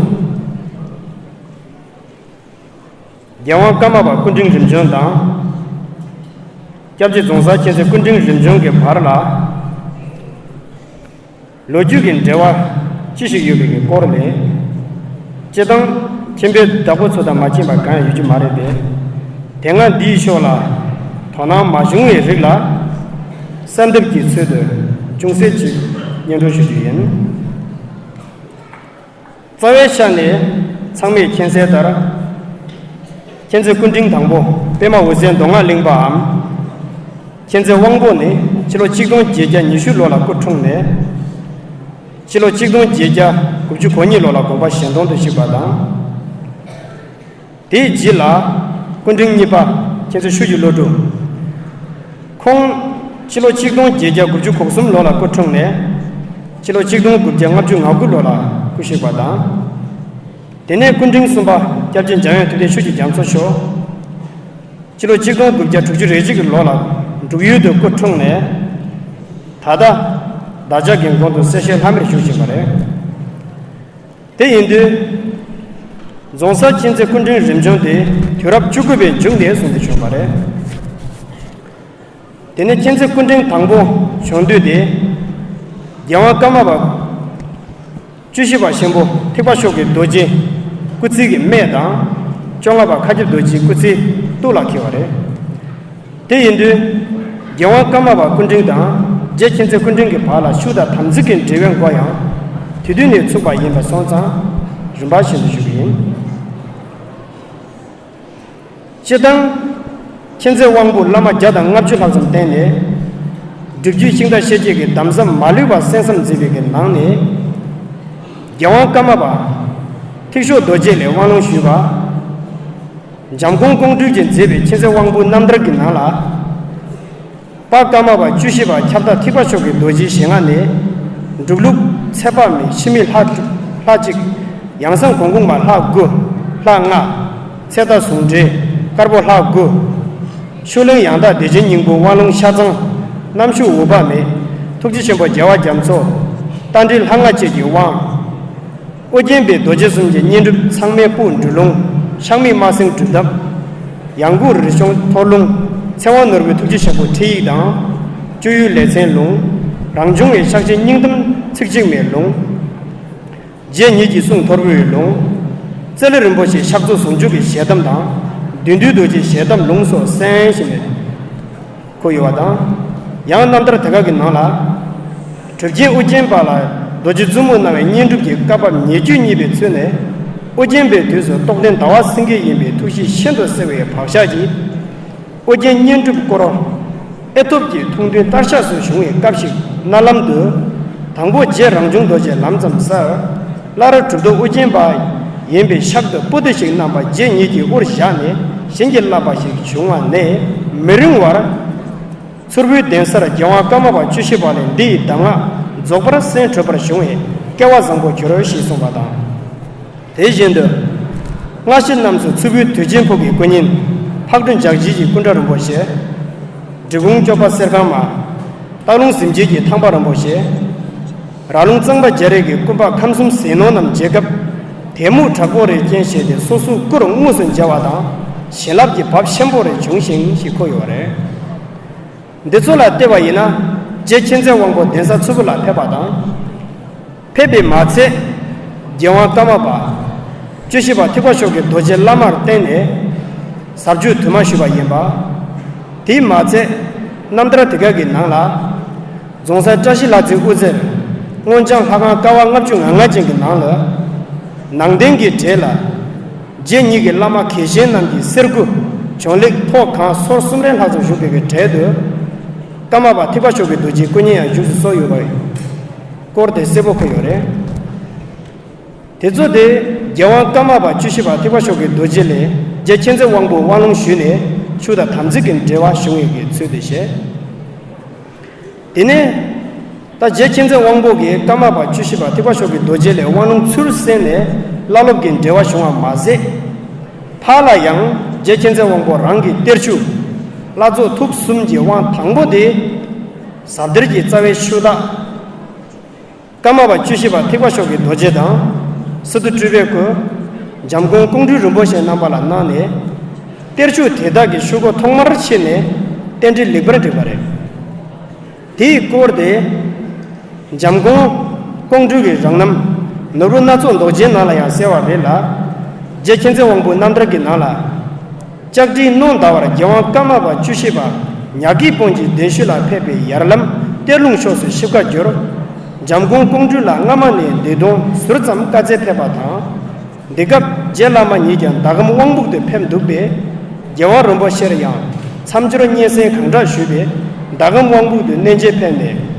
རྒྱལ་དབང་ཀརྨ་པ་སྐུ་ཕྲེང་རིམ་བྱོན་དང་། སྐྱབས་རྗེ་རྫོང་སར་མཁྱེན་བརྩེ་སྐུ་ཕྲེང་རིམ་བྱོན་གྱི་བར་ལ། ལོ་རྒྱུས་ཀྱི་འབྲེལ་བ་ཅི་ཞིག་ཡོད་པའི་སྐོར་ལས། སྤྱིར་བཏང་ཁྱིམ་པའི་བདག་པོ་ཚོ་དང་མ་མཁྱེན་པ་གང་ཡང་ཡོད་རྒྱུ་མ་རེད་པས། དེ་སྔ་འདིའི་ཕྱོགས་ལ་དོ་སྣང་མ་བྱུང་བའི་རིགས་ལ། གསལ་འདེབས་ཀྱི་ཚུལ་དུ་ཅུང་ཟད་ཅིག་སྙན་སྒྲོན་ཞུ་རྒྱུ་ཡིན། རྩ་བའི་ཆ་ནས་ཚང་མས་མཁྱེན་གསལ་ལྟར། མཁྱེན་བརྩེ་སྐུ་ཕྲེང་དང་པོ་པདྨ་འོད་ཟེར་མདོ་སྔགས་གླིང་པའམ། མཁྱེན་བརྩེ་དབང་པོ་ནི་ཕྱི་ལོ་ཆིག་སྟོང་བརྒྱད་བརྒྱ་ཉི་ཤུ་ལོ་ལ་སྐུ་འཁྲུངས་ནས། ཕྱི་ལོ་ཆིག་སྟོང་བརྒྱད་བརྒྱ་དགུ་བཅུ་གོ་གཉིས་ལོ་ལ་དགོངས་པ་གཞན་དོན་དུ་གཤེགས་པ་དང་། དེའི་རྗེས་ལ་སྐུ་ཕྲེང་གཉིས་པ་མཁྱེན་བརྩེ་ཆོས་ཀྱི་བློ་གྲོས། ཁོང་ཕྱི་ལོ་ཆིག་སྟོང་བརྒྱད་བརྒྱ་དགུ་བཅུ་གོ་གསུམ་ལོ་ལ་སྐུ་འཁྲུངས་ནས། ཕྱི་ལོ་ཆིག་སྟོང་དགུ་བརྒྱ་ལྔ་བཅུ་ང་དགུ་ལོ་ལ་སྐུ་གཤེགས་པ་དང་། དེ་ནས་སྐུ་ཕྲེང་གསུམ་པ་སྐྱབས་རྗེ་འཇམ་དབྱངས་ཐུབ་བསྟན་ཆོས་ཀྱི་རྒྱ་མཚོ་མཆོག་ཕྱི་ལོ་ཆིག་སྟོང་དགུ་བརྒྱ་དྲུག་ཅུ་རེ་གཅིག་གི་ལོ་ལ་འབྲུག་ཡུལ་དུ་སྐུ་འཁྲུངས་ནས། ད་ལྟ་བདག་ཅག་གི་མགོན་དུ་གསལ་བཤད་ལྷམ་མེར་བཞུགས་བཞིན་པ་རེད། དེ་ཡིན་དུས། རྫོང་སར་མཁྱེན་བརྩེ་སྐུ་ཕྲེང་རིམ་བྱོན་དེ་དུས་རབས་བཅུ་དགུ་པའི་མཇུག་ནས་བཟུང་སྟེ་བྱུང་བ་རེད། དེ་ནས་མཁྱེན་བརྩེ་སྐུ་ཕྲེང་དང་པོ་བྱོན་དུས་དེ། རྒྱལ་དབང་ཀརྨ་པ་བཅུ་བཞི་པ་ཆེན་པོ་ཐེག་པ་མཆོག་གི་རྡོ་རྗེ་སྐུ་ཚེ་གི་སྨད་དང་། བཅོ་ལྔ་པ་མཁའ་ཁྱབ་རྡོ་རྗེའི་སྐུ་ཚེ་སྟོད་ལ་འཁེལ་བ་རེད། དེ་ཡིན་དུས། རྒྱལ་དབང་ཀརྨ་པ་སྐུ་ཕྲེང་དང་རྗེ་མཁྱེན་བརྩེ་སྐུ་ཕྲེང་གི་བར་ལ་ཤུགས་དང་དམ་ཚིག་གི་འབྲེལ་བའི་མགོ་ཡང་དེ་དུས་ནས་ཚུགས་པ་ཡིན་པ་སོང་ཙང་རིམ་པ་བཞིན་དུ་ཞུ་གི་ཡིན། སྤྱིར་བཏང་། མཁྱེན་བརྩེ་དབང་པོ་བླ་མ་བརྒྱ་དང་ལྔ་བཅུ་ལྷག་ཙམ་བསྟེན་ནས། སྒྲུབ་བརྒྱུད་ཤིང་རྟ་ཤེས་བྱའི་གི་གདམས་ཟབ་མ་ལུས་པ་གསན་བསམ་མཛད་པའི་གི་ནང་ནས། རྒྱལ་དབང་ཀརྨ་པ་ཐེག་མཆོག་རྡོ་རྗེ་ལས་དབང་ལུང་ཞུས་པ། འཇམ་མགོན་ཀོང་སྤྲུལ་གྱིས་མཛད་པའི་མཁྱེན་བརྩེ་དབང་པོའི་རྣམ་ཐར་གྱི་ནང་ལ། དཔལ་ཀརྨ་པ་བཅུ་བཞི་པ་ཁྱབ་བདག་ཐེག་པ་མཆོག་གི་རྡོ་རྗེའི་ཞལ་སྔ་ནས། འབྲུག་ལུགས་ཚེ་དཔག་མེད་འཆི་མེད་ལྷ་དྲུག་ལྷ་གཅིག་ཡང་གསང་གོང་གུང་མ་ལྷ་དགུ་ལྷ་ལྔ། ཚེ་བདག་ཟུང་འབྲེལ། དཀར་པོ་ལྷ་དགུ། ཤུགས་གླིང་ཡང་དག་བདེ་ཆེན་སྙིང་པོ་དབང་ལུང་ཤ་ཚང་། རྣམ་ཤུགས་འུག་པ་མེད། ཐུགས་རྗེ་ཆེན་པོ་རྒྱལ་བ་རྒྱ་མཚོ། རྟ་མགྲིན་ལྷ་ལྔ་བཅས་ཀྱི་དབང་། ཨོ་རྒྱན་པའི་རྡོ་རྗེ་གསུམ་གྱི་བསྙེན་སྒྲུབ་ཚང་མའི་སྤུ་འབྲུ་ལུང་། ཕྱག་མིག་སྨྲ་སེང་སྒྲུབ་ཐབས། ཡང་སྒོས་རི་ཆུང་འཐོར་ལུང་། ཚེ་དབང་ནོར་བུའི་ཐུགས་རྗེ་ཆེན་པོ་ཁྲིད་ཡིག་དང་། སྤྱོད་ཡུལ་ལེ་ཚན་ལུང་། རང་བྱུང་བའི་ཕྱག་ཆེན་སྙིང་གཏམ་ཚིག་གཅིག་མའི་ལུང་། རྗེ་ཉིད་ཀྱི་གསུང་ཐོར་བུའི་ལུང་། རྩ་ལེ་རིན་པོ་ཆེའི་ཕྱག་རྫོགས་ཟུང་འཇུག་གི་ཞལ་གདམས་དང་། བདུད་འདུལ་རྡོ་རྗེའི་ཞལ་གདམས་ལུང་སོགས་གསན་ཞིང་ནས། འཁོད་ཡོད་པ་དང་། ཡང་རྣམ་ཐར་དེ་ག་གི་ནང་ལ། གྲུབ་ཆེན་ཨོ་རྒྱན་པ་ལ་རྡོ་རྗེ་བཙུན་མོ་གནང་བའི་བསྙེན་སྒྲུབ་ཀྱི་བཀའ་བབས་ཉེ་བརྒྱུད་གཉིས་པའི་ཚུལ་ནས། ཨོ་རྒྱན་པའི་དུས་སུ་རྟོགས་ལྡན་ཟླ་བ་སེང་གེ་ཡིན་པའི་ཐུགས་གཤིས་ཤིན་ཏུ་གསལ་བའི་བག་ཆགས་ཀྱིས། ཨོ་རྒྱན་བསྙེན་སྒྲུབ་སྐོར་ཨེ་ཐུབ་ཀྱི་ཐུགས་འདུན་ལྟར་ཆགས་སུ་བྱུང་བའི་སྐབས་ཤིག་རྣ་ལམ་དུ། དང་པོ་རྗེ་རང་བྱུང་རྡོ་རྗེ་ལམ་ཙམ་གསལ། སླར་གྲུབ་ཐོབ་ཨོ་རྒྱན་པ་ཡིན་པའི་ཤར་དུ་པོ་ཏི་ཞིག་གནང་བ་རྗེ་ཉིད་ཀྱི་དབུར་བཞག་ནས་བྱིན་གྱིས་བརླབས་པ་ཞིག་བྱུང་བ་ནས་མི་རིང་བར། མཚུར་ཕུའི་གདན་སར་རྒྱལ་དབང་ཀརྨ་པ་བཅུ་བཞི་པ་ལས་འདི་ཡི་གདམས་ངག་རྫོགས་པར་གསན་གྲུབ་པར་བྱུང་བས་སྐལ་བ་བཟང་པོ་གྱུར་ཞེས་གསུངས་པ་དང་། དེ་བཞིན་དུ། སྔ་ཕྱི་རྣམས་སུ་མཚུར་ཕུའི་དུས་ཆེན་ཕུག་གི་སྐུ་བརྙན། ཕག་གྲུ་འཇག་བྱེད་ཀྱི་སྐུ་འདྲ་རིན་པོ་ཆེ། འབྲི་གུང་སྐྱོབ་པ་གསེར་ཁང་མ། སྟག་ལུང་གཟིམ་བྱེད་ཀྱི་ཐང་པ་རིན་པོ་ཆེ། ར་ལུང་གཙང་པ་རྒྱ་རས་ཀྱི་སྐུ་འབག་ཁམས་གསུམ་ཟས་ནོར་རྣམས་མཇལ་སྐབས། དད་མོས་དྲག་པོ་རེ་སྐྱེས་བྱས་ཏེ་སོ་སོའི་སྐུར་དངོས་སུ་མཇལ་བ་དང་། བྱིན་རླབས་ཀྱི་བབ་ཆེན་པོ་རེ་བྱུང་ཞིང་ཞེས་འཁོད་ཡོད་པ་རེད། འདི་ཚོ་ལ་བལྟས་པ་ཡིན་ན། རྗེ་མཁྱེན་བརྩེ་དབང་པོ་གདན་ས་མཚུར་ཕུ་ལ་ཕེབས་པ་དང་། ཕེབས་པས་མ་ཚད། རྒྱལ་དབང་ཀརྨ་པ། བཅུ་བཞི་པ་ཐེག་པ་མཆོག་གི་རྡོ་རྗེ་བླ་མར་བསྟེན་ནས། ཟབ་ཆོས་དུ་མ་ཞུས་པ་ཡིན་པ། དེས་མ་ཚད། རྣམ་ཐར་དེ་ག་གི་ནང་ལ། རྫོང་སར་བཀྲ་ཤིས་ལྷ་རྩེའི་དབུ་རྩེར། སྔོ་ལྗང་ལྷ་ཁང་ཀ་བ་ལྔ་བཅུ་ང་ལྔ་ཅན་གྱི་ནང་ལ། ནང་རྟེན་གྱི་གྲས་ལ། རྗེ་ཉིད་ཀྱི་བླ་མ་གལ་ཆེན་རྣམས་ཀྱི་གསེར་སྐུ། བྱོན་ལེགས་ཐོག་ཁང་སོར་གསུམ་རེ་ལྷག་ཙམ་བཞུགས་པའི་གྲས་དུ། ཀརྨ་པ་ཐེག་པ་མཆོག་གི་རྡོ་རྗེའི་སྐུ་བརྙན་ཡང་བཞུགས་སུ་གསོལ་ཡོད་པའི་སྐོར་དེ་གསལ་པོ་འཁོད་ཡོད་རེད། དེ་ཚོ་དེ་རྒྱལ་དབང་ཀརྨ་པ་བཅུ་བཞི་པ་ཐེག་པ་མཆོག་གི་རྡོ་རྗེ་ལས་རྗེ་མཁྱེན་བརྩེ་དབང་པོ་དབང་ལུང་ཞུས་ནས་ཆོས་དང་དམ་ཚིག་གི་འབྲེལ་བ་བྱུང་ཡོད་པའི་ཚུལ་དེ་བཤད། དེ་ནས། ད་རྗེ་མཁྱེན་བརྩེ་དབང་པོ་གིས་ཀརྨ་པ་བཅུ་བཞི་པ་ཐེག་པ་མཆོག་གི་རྡོ་རྗེ་ལས་དབང་ལུང་ཚུར་གསན་ནས་བླ་སློབ་ཀྱི་འབྲེལ་བ་བྱུང་བ་མ་ཟད། ཕར་ལ་ཡང་རྗེ་མཁྱེན་བརྩེ་དབང་པོ་རང་གི་གཏེར་ཆོས། བླ་རྫོགས་ཐུགས་གསུམ་གྱི་དབང་དང་པོ་དེ། ཟབ་གཏེར་གྱི་རྩ་བའི་ཆོས་བདག་ཀརྨ་པ་བཅུ་བཞི་པ་ཐེག་པ་མཆོག་གི་རྡོ་རྗེ་དང་། སི་ཏུ་སྤྲུལ་པའི་སྐུ། འཇམ་མགོན་ཀོང་སྤྲུལ་རིན་པོ་ཆེ་རྣམ་པ་ལ་གནང་ནས། གཏེར་ཆོས་དེ་དག་གི་ཤོག་གུ་ཐོག་མར་ཕྱེ་ནས་རྟེན་འབྲེལ་ལེགས་པར་འགྲིག་པ་རེད། དེའི་སྐོར་དེ། འཇམ་མགོན་ཀོང་སྤྲུལ་གྱི་རང་རྣམ་ནོར་བུ་སྣ་ཚོགས་མདོག་ཅན་ནང་ལ་ཡང་གསལ་བ་རེད་ལ། རྗེ་མཁྱེན་བརྩེ་དབང་པོའི་རྣམ་ཐར་གྱི་ནང་ལ། ལྕགས་སྤྲེལ་སྣང་ཟླ་བར་རྒྱལ་དབང་ཀརྨ་པ་བཅུ་བཞི་པ་ཉ་གི་དཔོན་གྱི་གདན་ཞུ་ལ་ཕེབས་པའི་ཡར་ལམ་གཏེར་ལུང་ཕྱོགས་སུ་ཞིབ་ཁ་བསྒྱུར། འཇམ་མགོན་ཀོང་སྤྲུལ་ལ་སྔ་མ་ནས་འདས་དོན་ཟུར་ཙམ་བཀའ་སྩལ་ཕེབས་པ་དང་། འདི་སྐབས་རྗེ་བླ་མ་ཉིད་ཀྱང་ཟླ་གམ་དབང་ཕུག་ཏུ་ཕེབས་འདུག་པས། རྒྱལ་དབང་རིན་པོ་ཆེར་ཡང་མཚམས་སྦྱོར་སྙན་གསན་གང་དྲག་ཞུས་པས། ཟླ་གམ་དབང་ཕུག་ཏུ་གནས་མཇལ་ཕེབས་ནས།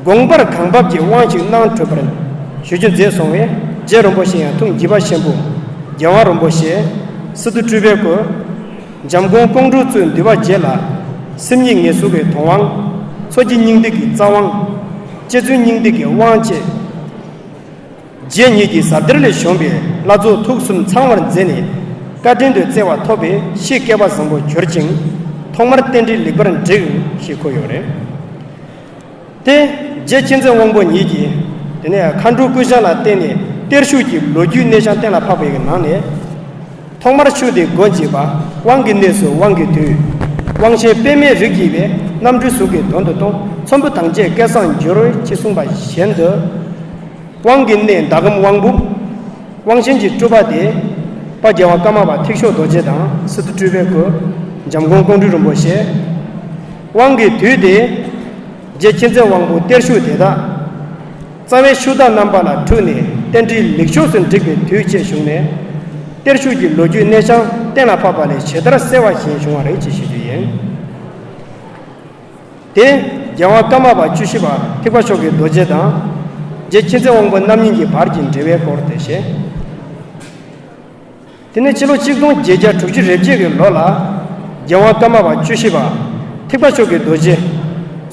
དགོངས་པར་གང་བབས་ཀྱི་དབང་ཞིག་གནང་གྲུབ་པར་ཞུ་རྒྱུ་མཛད་སོང་བས། རྗེ་རིན་པོ་ཆེ་ཡང་ཐུགས་དགྱེས་པ་ཆེན་པོས། རྒྱལ་དབང་རིན་པོ་ཆེ། སི་ཏུ་སྤྲུལ་པའི་སྐུ། འཇམ་མགོན་ཀོང་སྤྲུལ་གཙོས་འདུས་པ་བརྒྱད་ལ། སེམས་ཉིད་ངེས་གསོ་གི་དོན་དབང་། མཚོ་སྐྱེས་སྙིང་ཏིག་གི་རྩ་དབང་། རྗེ་བཙུན་སྙིང་ཏིག་གི་དབང་བཅས། རྗེ་ཉིད་ཀྱི་ཟབ་གཏེར་ལས་བྱུང་བའི་བླ་རྫོགས་ཐུགས་གསུམ་ཚང་བར་མཛད་ནས། བཀའ་དྲིན་དུ་བརྩེ་བ་ཐོབ་པས་ཤེས་སྐལ་བ་བཟང་པོ་གྱུར་ཅིང་། ཐོག་མར་རྟེན་འབྲེལ་ལེགས་པར་འགྲིག་ཞེས་འཁོད་ཡོད་རེད། དེ་རྗེ་མཁྱེན་བརྩེ་དབང་པོ་ཉིད་ཀྱིས། དེ་ནས་མཁའ་འགྲོའི་སྐུ་ཞབས་ལ་བརྟེན་ནས་གཏེར་ཆོས་ཀྱི་ལོ་རྒྱུས་གནས་ཤིང་གཏན་ལ་ཕབ་པའི་ནང་ནས། ཐོག་མར་ཆོས་འདི་སྒོ་འབྱེད་པ། དབང་གི་གནས་སུ་དབང་གི་དུས། དབང་ཆེན་པདྨའི་རིགས་ཀྱིས་པའི། རྣམ་འཕྲུལ་གཟུགས་ཀྱི་དོན་དུ་སྟོན། ཚོམ་བུ་ཐམས་ཅད་སྐལ་བཟང་འགྱུར། ཅེས་གསུངས་པ་བཞིན་དུ། དབང་གི་གནས་ཟླ་གམ་དབང་ཕུག་དབང་ཆེན་གྱི་སྤྲུལ་པ་དེ། དཔལ་རྒྱལ་བ་ཀརྨ་པ་ཐེག་མཆོག་རྡོ་རྗེ་དང་། སི་ཏུ་སྤྲུལ་པའི་སྐུ། འཇམ་མགོན་ཀོང་སྤྲུལ་རིན་པོ་ཆེ། དབང་གི་དུས་དེ། རྗེ་མཁྱེན་བརྩེ་དབང་པོ་གཏེར་ཆོས་དེ་དག་རྩ་བའི་ཆོས་བདག་རྣམ་པ་ལ་འཁྲུངས་ནས་རྟེན་འབྲེལ་ལེགས་ཕྱོགས་སུ་འགྲིག་པའི་དུས་བཅས་བྱུང་ནས། གཏེར་ཆོས་ཀྱི་ལོ་རྒྱུས་གནས་ཤིང་གཏན་ལ་ཕབ་པ་ལས་ཇི་ལྟར་གསལ་བ་བཞིན་བྱུང་བ་རེད་ཅེས་ཞུ་རྒྱུ་ཡིན། དེ་རྒྱལ་དབང་ཀརྨ་པ་བཅུ་བཞི་པ་ཐེག་པ་མཆོག་གི་རྡོ་རྗེ་དང་། རྗེ་མཁྱེན་བརྩེ་དབང་པོ་རྣམ་གཉིས་ཀྱི་བར་གྱི་འབྲེལ་བའི་སྐོར་དེ་བཤད། དེ་ནས་ཕྱི་ལོ་ཆིག་སྟོང་བརྒྱད་བརྒྱ་དྲུག་ཅུ་རེ་བརྒྱད་ཀྱི་ལོ་ལ། རྒྱལ་དབང་ཀརྨ་པ་བཅུ་བཞི་པ་ཐེག་པ་མཆོག་གི་རྡོ་རྗེ་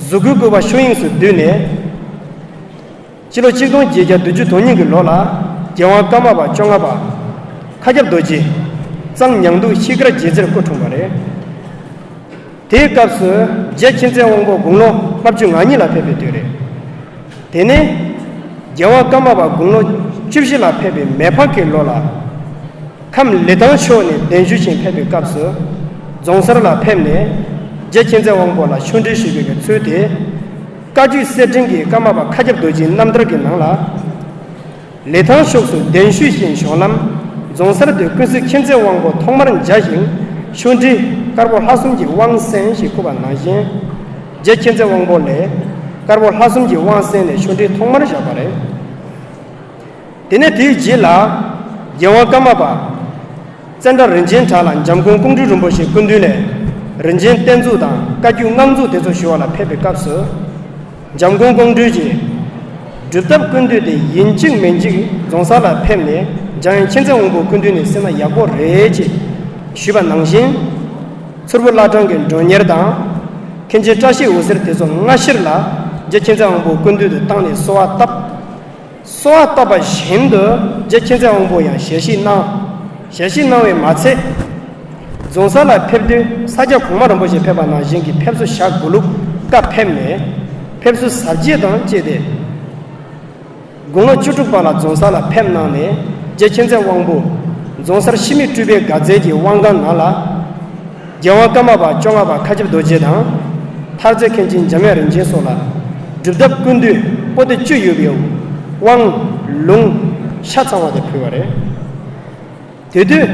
གཟུགས་སྐུའི་སྐུ་པར་ཆོས་དབྱིངས་སུ་བསྡུས་ནས། ཕྱི་ལོ་ཆིག་སྟོང་བརྒྱད་བརྒྱ་བདུན་ཅུ་དོན་གཉིས་ཀྱི་ལོ་ལ། རྒྱལ་དབང་ཀརྨ་པ་བཅོ་ལྔ་པ་མཁའ་ཁྱབ་རྡོ་རྗེ། གཙང་ཉང་འདུ་ཤིང་དཀར་རྒྱལ་རྩེར་སྐུ་འཁྲུངས་པ་རེད། དེའི་སྐབས་སུ་རྗེ་མཁྱེན་བརྩེ་དབང་པོ་དགུང་ལོ་ལྔ་བཅུ་ང་གཉིས་ལ་ཕེབས་པའི་དུས་རེད། དེ་ནས་རྒྱལ་དབང་ཀརྨ་པ་དགུང་ལོ་བཅུ་བཞི་ལ་ཕེབས་པའི་མེ་ཕག་གི་ལོ་ལ། ཁམས་ལི་ཐང་ཕྱོགས་ནས་གདན་ཞུ་ཞིང་ཕེབས་པའི་སྐབས་སུ། རྫོང་སར་ལ་ཕེབས་ནས་རྗེ་མཁྱེན་བརྩེ་དབང་པོ་ལ་ཆོས་འབྲེལ་ཞུས་པའི་ཚུལ་དེ། བཀའ་བརྒྱུད་གསེར་ཕྲེང་གི་ཀརྨ་པ་མཁའ་ཁྱབ་རྡོ་རྗེའི་རྣམ་ཐར་གྱི་ནང་ལ། ལི་ཐང་ཕྱོགས་སུ་གདན་ཞུས་ཤིང་གཞུང་ལམ་རྫོང་སར་དུ་ཀུན་གཟིགས་མཁྱེན་བརྩེ་དབང་པོ་ཐོག་མར་མཇལ་ཞིང་ཆོས་འབྲེལ་དཀར་པོ་ལྷ་གསུམ་གྱི་དབང་གསན་ཞེས་བསྐུལ་བ་ནང་བཞིན། རྗེ་མཁྱེན་བརྩེ་དབང་པོ་ལས་དཀར་པོ་ལྷ་གསུམ་གྱི་དབང་གསན་ནས་ཆོས་འབྲེལ་ཐོག་མར་བཞག་པ་རེད། དེ་ནས་དེའི་རྗེས་ལ་རྒྱལ་དབང་ཀརྨ་པ་ཙནྡྲ་རིན་ཆེན་གྲགས་ལ་འཇམ་མགོན་ཀོང་སྤྲུལ་རིན་པོ་ཆེའི་སྐུ་མདུན་ནས་རིན་ཆེན་གཏེར་མཛོད་དང་བཀའ་བརྒྱུད་སྔགས་མཛོད་དེ་ཚོ་ཞུ་བ་ལ་ཕེབས་པའི་སྐབས་སུ། འཇམ་མགོན་ཀོང་སྤྲུལ་གྱིས་སྒྲུབ་ཐབས་ཀུན་བཏུས་དེ་ཡིན་གཅིག་མིན་གཅིག་རྫོང་སར་ལ་ཕེབས་ནས་འཇམ་དབྱངས་མཁྱེན་བརྩེ་དབང་པོའི་སྐུ་མདུན་ནས་གསན་ན་ཡག་པོ་རེད་ཅེས་ཞུས་པ་ནང་བཞིན། མཚུར་ཕུ་བླ་བྲང་གི་མགྲོན་གཉེར་དང་། མཁན་ཆེན་བཀྲ་ཤིས་འོད་ཟེར་དེ་ཚོ་སྔ་ཕྱིར་ལ་རྗེ་མཁྱེན་བརྩེ་དབང་པོའི་སྐུ་མདུན་དུ་བཏང་ནས་གསོལ་བ་བཏབ། གསོལ་བ་བཏབ་པ་བཞིན་དུ་རྗེ་མཁྱེན་བརྩེ་དབང་པོ་ཡང་ཞལ་བཞེས་གནང་། ཞལ་བཞེས་གནང་བས་མ་ཚད། རྫོང་སར་ལ་ཕེབས་དུས་ས་སྐྱ་གོང་མ་རིན་པོ་ཆེ་ཕེབས་པ་ནང་བཞིན་གྱི་ཕེབས་བསུ་ཞག་དགུ་ལུག་ཀ་ཕེབས་ནས་ཕེབས་བསུ་གཟབ་རྒྱས་དང་བཅས་ཏེ། དགུང་ལོ་བཅུ་དྲུག་པ་ལ་རྫོང་སར་ལ་ཕེབས་གནང་ནས་རྗེ་མཁྱེན་བརྩེ་དབང་པོ་རྫོང་སར་འཆི་མེད་སྤྲུལ་པའི་དགའ་ཚལ་གྱི་དབང་ཁང་ནང་ལ། རྒྱལ་དབང་ཀརྨ་པ་བཅོ་ལྔ་པ་མཁའ་ཁྱབ་རྡོ་རྗེ་དང་། མཐར་རྩེ་མཁན་ཆེན་འཇམ་དབྱངས་རིན་ཆེན་སོགས་ལ་སྒྲུབ་ཐབས་ཀུན་བཏུས་པོ་ཏི་བཅུ་ཡོད་པའི་དབང་ལུང་ཆ་ཚང་བ་དེ་ཕུལ་བ་རེད། དེ་དུས་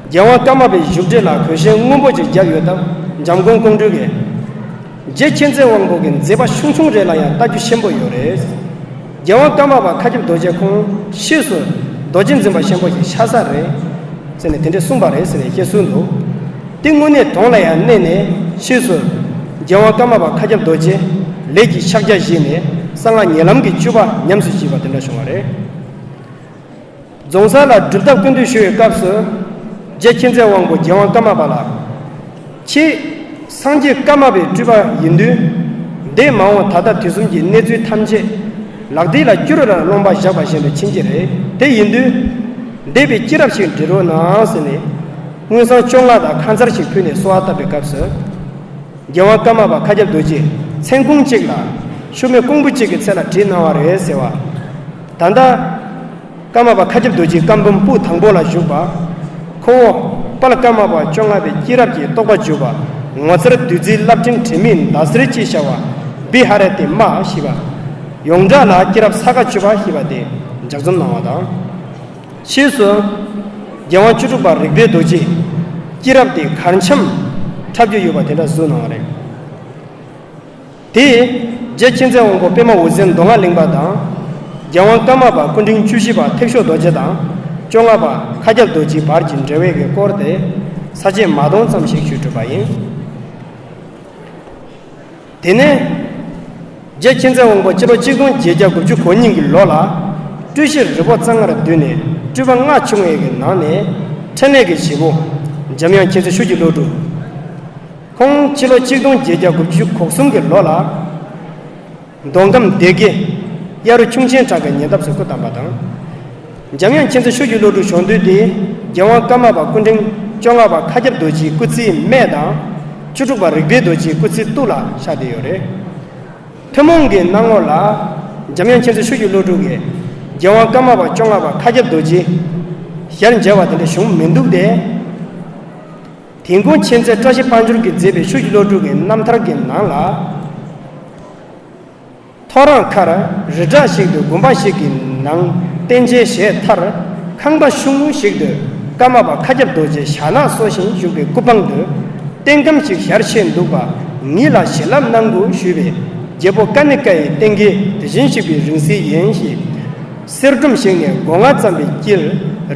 རྒྱལ་དབང་ཀརྨ་པའི་བཞུགས་གྲལ་ལ་གོས་ཆེན་སྔོན་པོ་ཅིག་བརྒྱབ་ཡོད་སྟབས་འཇམ་མགོན་ཀོང་སྤྲུལ་གྱིས། རྗེ་མཁྱེན་བརྩེ་དབང་པོ་གི་མཛད་པ་ཆུང་ཆུང་རེ་ལ་ཡང་ལྟ་རྒྱུ་ཆེན་པོ་ཡོད་རེད། རྒྱལ་དབང་ཀརྨ་པ་མཁའ་ཁྱབ་རྡོ་རྗེ་ཁོང་ཕྱིས་སུ་རྡོ་རྗེ་འཛིན་པ་ཆེན་པོ་ཞིག་ཆགས་ས་རེད། ཟེར་ནས་དེ་འདྲས་གསུངས་པ་རེད་ཟེར་ནས་བཤད་སྲོལ་འདུག་དེ་དངོས་གནས་དོན་ལ་ཡང་གནས་ནས་ཕྱིས་སུ་རྒྱལ་དབང་ཀརྨ་པ་མཁའ་ཁྱབ་རྡོ་རྗེ་ལས་ཀྱི་ཕྱག་རྒྱ་བཞེས་ནས་གསང་སྔགས་ཉེ་ལམ་གྱི་སྤྱོད་པ་ཉམས་སུ་བཞེས་པ་དེ་འདྲ་བྱུང་བ་རེད། རྫོང་སར་ལ་སྒྲུབ་ཐབས་ཀུན་བཏུས་ཞུ་བའི་སྐབས་སུ། རྗེ་མཁྱེན་བརྩེ་དབང་པོ་རྒྱལ་དབང་ཀརྨ་པ་ལ། ཁྱེད་སངས་རྒྱས་ཀརྨ་པའི་སྤྲུལ་པ་ཡིན་དུས། འདས་མ་འོངས་ད་ལྟ་དུས་གསུམ་གྱི་གནས་ཚུལ་ཐམས་ཅད་ལག་མཐིལ་ལ་སྐྱུ་རུ་ར་རློན་པ་བཞག་པ་བཞིན་དུ་ཕྱིན་གྱི་རེད། དེ་ཡིན་དུས། འདས་པའི་སྐྱེས་རབས་ཤིག་འབྲི་རོགས་གནང་ཟེར་ནས། དངུལ་སྲང་བཅོ་ལྔ་དང་ཁ་མཚར་ཞིག་ཕུལ་ནས་གསོལ་བ་བཏབ་པའི་སྐབས་སུ། རྒྱལ་དབང་ཀརྨ་པ་མཁའ་ཁྱབ་རྡོ་རྗེས་མཚན་གུང་གཅིག་ལ་ཤུ་མེ་ཀོང་བུ་གཅིག་གི་ཚད་ལ་བྲིས་གནང་བ་རེད་ཟེར་བ། ད་ལྟ་ཀརྨ་པ་མཁའ་ཁྱབ་རྡོ་རྗེའི་བཀའ་འབུམ་པོད་དང་པོ་ལ་བཞུགས་པ། ཁོ་བོ་དཔལ་ཀརྨ་པ་བཅོ་ལྔ་པའི་སྐྱེས་རབས་ཀྱི་རྟོགས་པ་བརྗོད་པ། ངོ་མཚར་བདུད་རྩིའི་རླབས་ཕྲེང་དྲི་མེད་ཟླ་ཟེར་ཅེས་བྱ་བ་བི་ཧ་ར་ཏི་མ་ཞེས་པ། ཡོངས་གྲགས་ལ་སྐྱེས་རབས་ས་ག་བཅུ་པ་ཞེས་པ་དེ་ལྗགས་རྩོམ་གནང་བ་དང་། ཕྱིས་སུ། རྒྱལ་དབང་བཅུ་དྲུག་པ་རིག་པའི་རྡོ་རྗེས། སྐྱེས་རབས་དེ་གར་འཆམ་འཁྲབ་རྒྱུ་ཡོད་པ་དེ་འདྲ་བཟོས་གནང་བ་རེད། དེས་རྗེ་མཁྱེན་བརྩེ་དབང་པོ་པདྨ་འོད་ཟེར་མདོ་སྔགས་གླིང་པ་དང་། རྒྱལ་དབང་ཀརྨ་པ་སྐུ་ཕྲེང་བཅུ་བཞི་པ་ཐེག་མཆོག་རྡོ་རྗེ་དང་བཅོ་ལྔ་པ་མཁའ་ཁྱབ་རྡོ་རྗེའི་བར་གྱི་འབྲེལ་བའི་གི་སྐོར་དེ་ས་བཅད་མ་སྟོང་ཙམ་ཞིག་ཞུས་གྲུབ་པ་ཡིན། དེ་ནས། རྗེ་མཁྱེན་བརྩེ་དབང་པོ་སྤྱི་ལོ་གཅིག་སྟོང་བརྒྱད་བརྒྱ་དགུ་བཅུ་གོ་གཉིས་ཀྱི་ལོ་ལ། སྤྲུལ་གཞི་རི་བོ་རྩེ་ལྔར་བསྡུས་ནས་སྤྲུལ་པ་ལྔ་བྱུང་བའི་གི་ནང་ནས་འཕྲིན་ལས་ཀྱི་བྱེད་པོ། འཇམ་དབྱངས་མཁྱེན་བརྩེ་ཆོས་ཀྱི་བློ་གྲོས། ཁོང་སྤྱི་ལོ་གཅིག་སྟོང་བརྒྱད་བརྒྱ་དགུ་བཅུ་གོ་གསུམ་གྱི་ལོ་ལ། མདོ་ཁམས་སྡེ་དགེ། གཡའ་རུ་ཁྱུང་ཆེན་བྲག་གི་ཉེ་འདབས་སུ་སྐུ་བལྟམས་པ་དང་། འཇམ་དབྱངས་མཁྱེན་བརྩེ་ཆོས་ཀྱི་བློ་གྲོས་བྱུང་དུས་དེ། རྒྱལ་དབང་ཀརྨ་པ་སྐུ་ཕྲེང་བཅོ་ལྔ་པ་མཁའ་ཁྱབ་རྡོ་རྗེའི་སྐུ་ཚེའི་སྨད་དང་། བཅུ་དྲུག་པ་རིག་པའི་རྡོ་རྗེའི་སྐུ་ཚེའི་སྟོད་ལ་ཆགས་བསྡད་ཡོད་རེད། ཐུན་མོང་གི་སྣང་ངོ་ལ། འཇམ་དབྱངས་མཁྱེན་བརྩེ་ཆོས་ཀྱི་བློ་གྲོས་ཀྱིས། རྒྱལ་དབང་ཀརྨ་པ་བཅོ་ལྔ་པ་མཁའ་ཁྱབ་རྡོ་རྗེ། ཞལ་མཇལ་བ་དེ་འདྲ་བྱུང་མི་འདུག་སྟེ། དེ་མགོན་མཁྱེན་བརྩེ་བཀྲ་ཤིས་དཔལ་འབྱོར་གྱིས་མཛད་པའི་ཆོས་ཀྱི་བློ་གྲོས་ཀྱི་རྣམ་ཐར་གྱི་ནང་ལ། ཐོ་རངས་ཁར་རི་བྲག་ཞིག་ཏུ་དགོན་པ་ཞིག་གི་ནང་རྟེན་མཇལ་བྱས་མཐར། ཁང་པ་ཆུང་ངུ་ཞིག་ཏུ་ཀརྨ་པ་མཁའ་ཁྱབ་རྡོ་རྗེ་ཞྭ་ནག་གསོ་ཞིང་བཞུགས་པའི་སྐུ་པང་དུ། རྟེན་སྒམ་ཞིག་ཞལ་ཕྱེ་འདུག་པ། ངེད་ལ་བྱིན་རླབས་གནང་དགོས་ཞུས་པས། རྒྱལ་པོ་ཀ་ནི་ཀ་ཡི་རྟེན་སྐལ་དེ་བཞིན་གཤེགས་པའི་རིང་བསྲེལ་ཡིན་ཞེས། གསེར་སྒྲོམ་ཞིག་ནས་སྒོ་ང་བརྩམས་པའི་དཀྱིལ།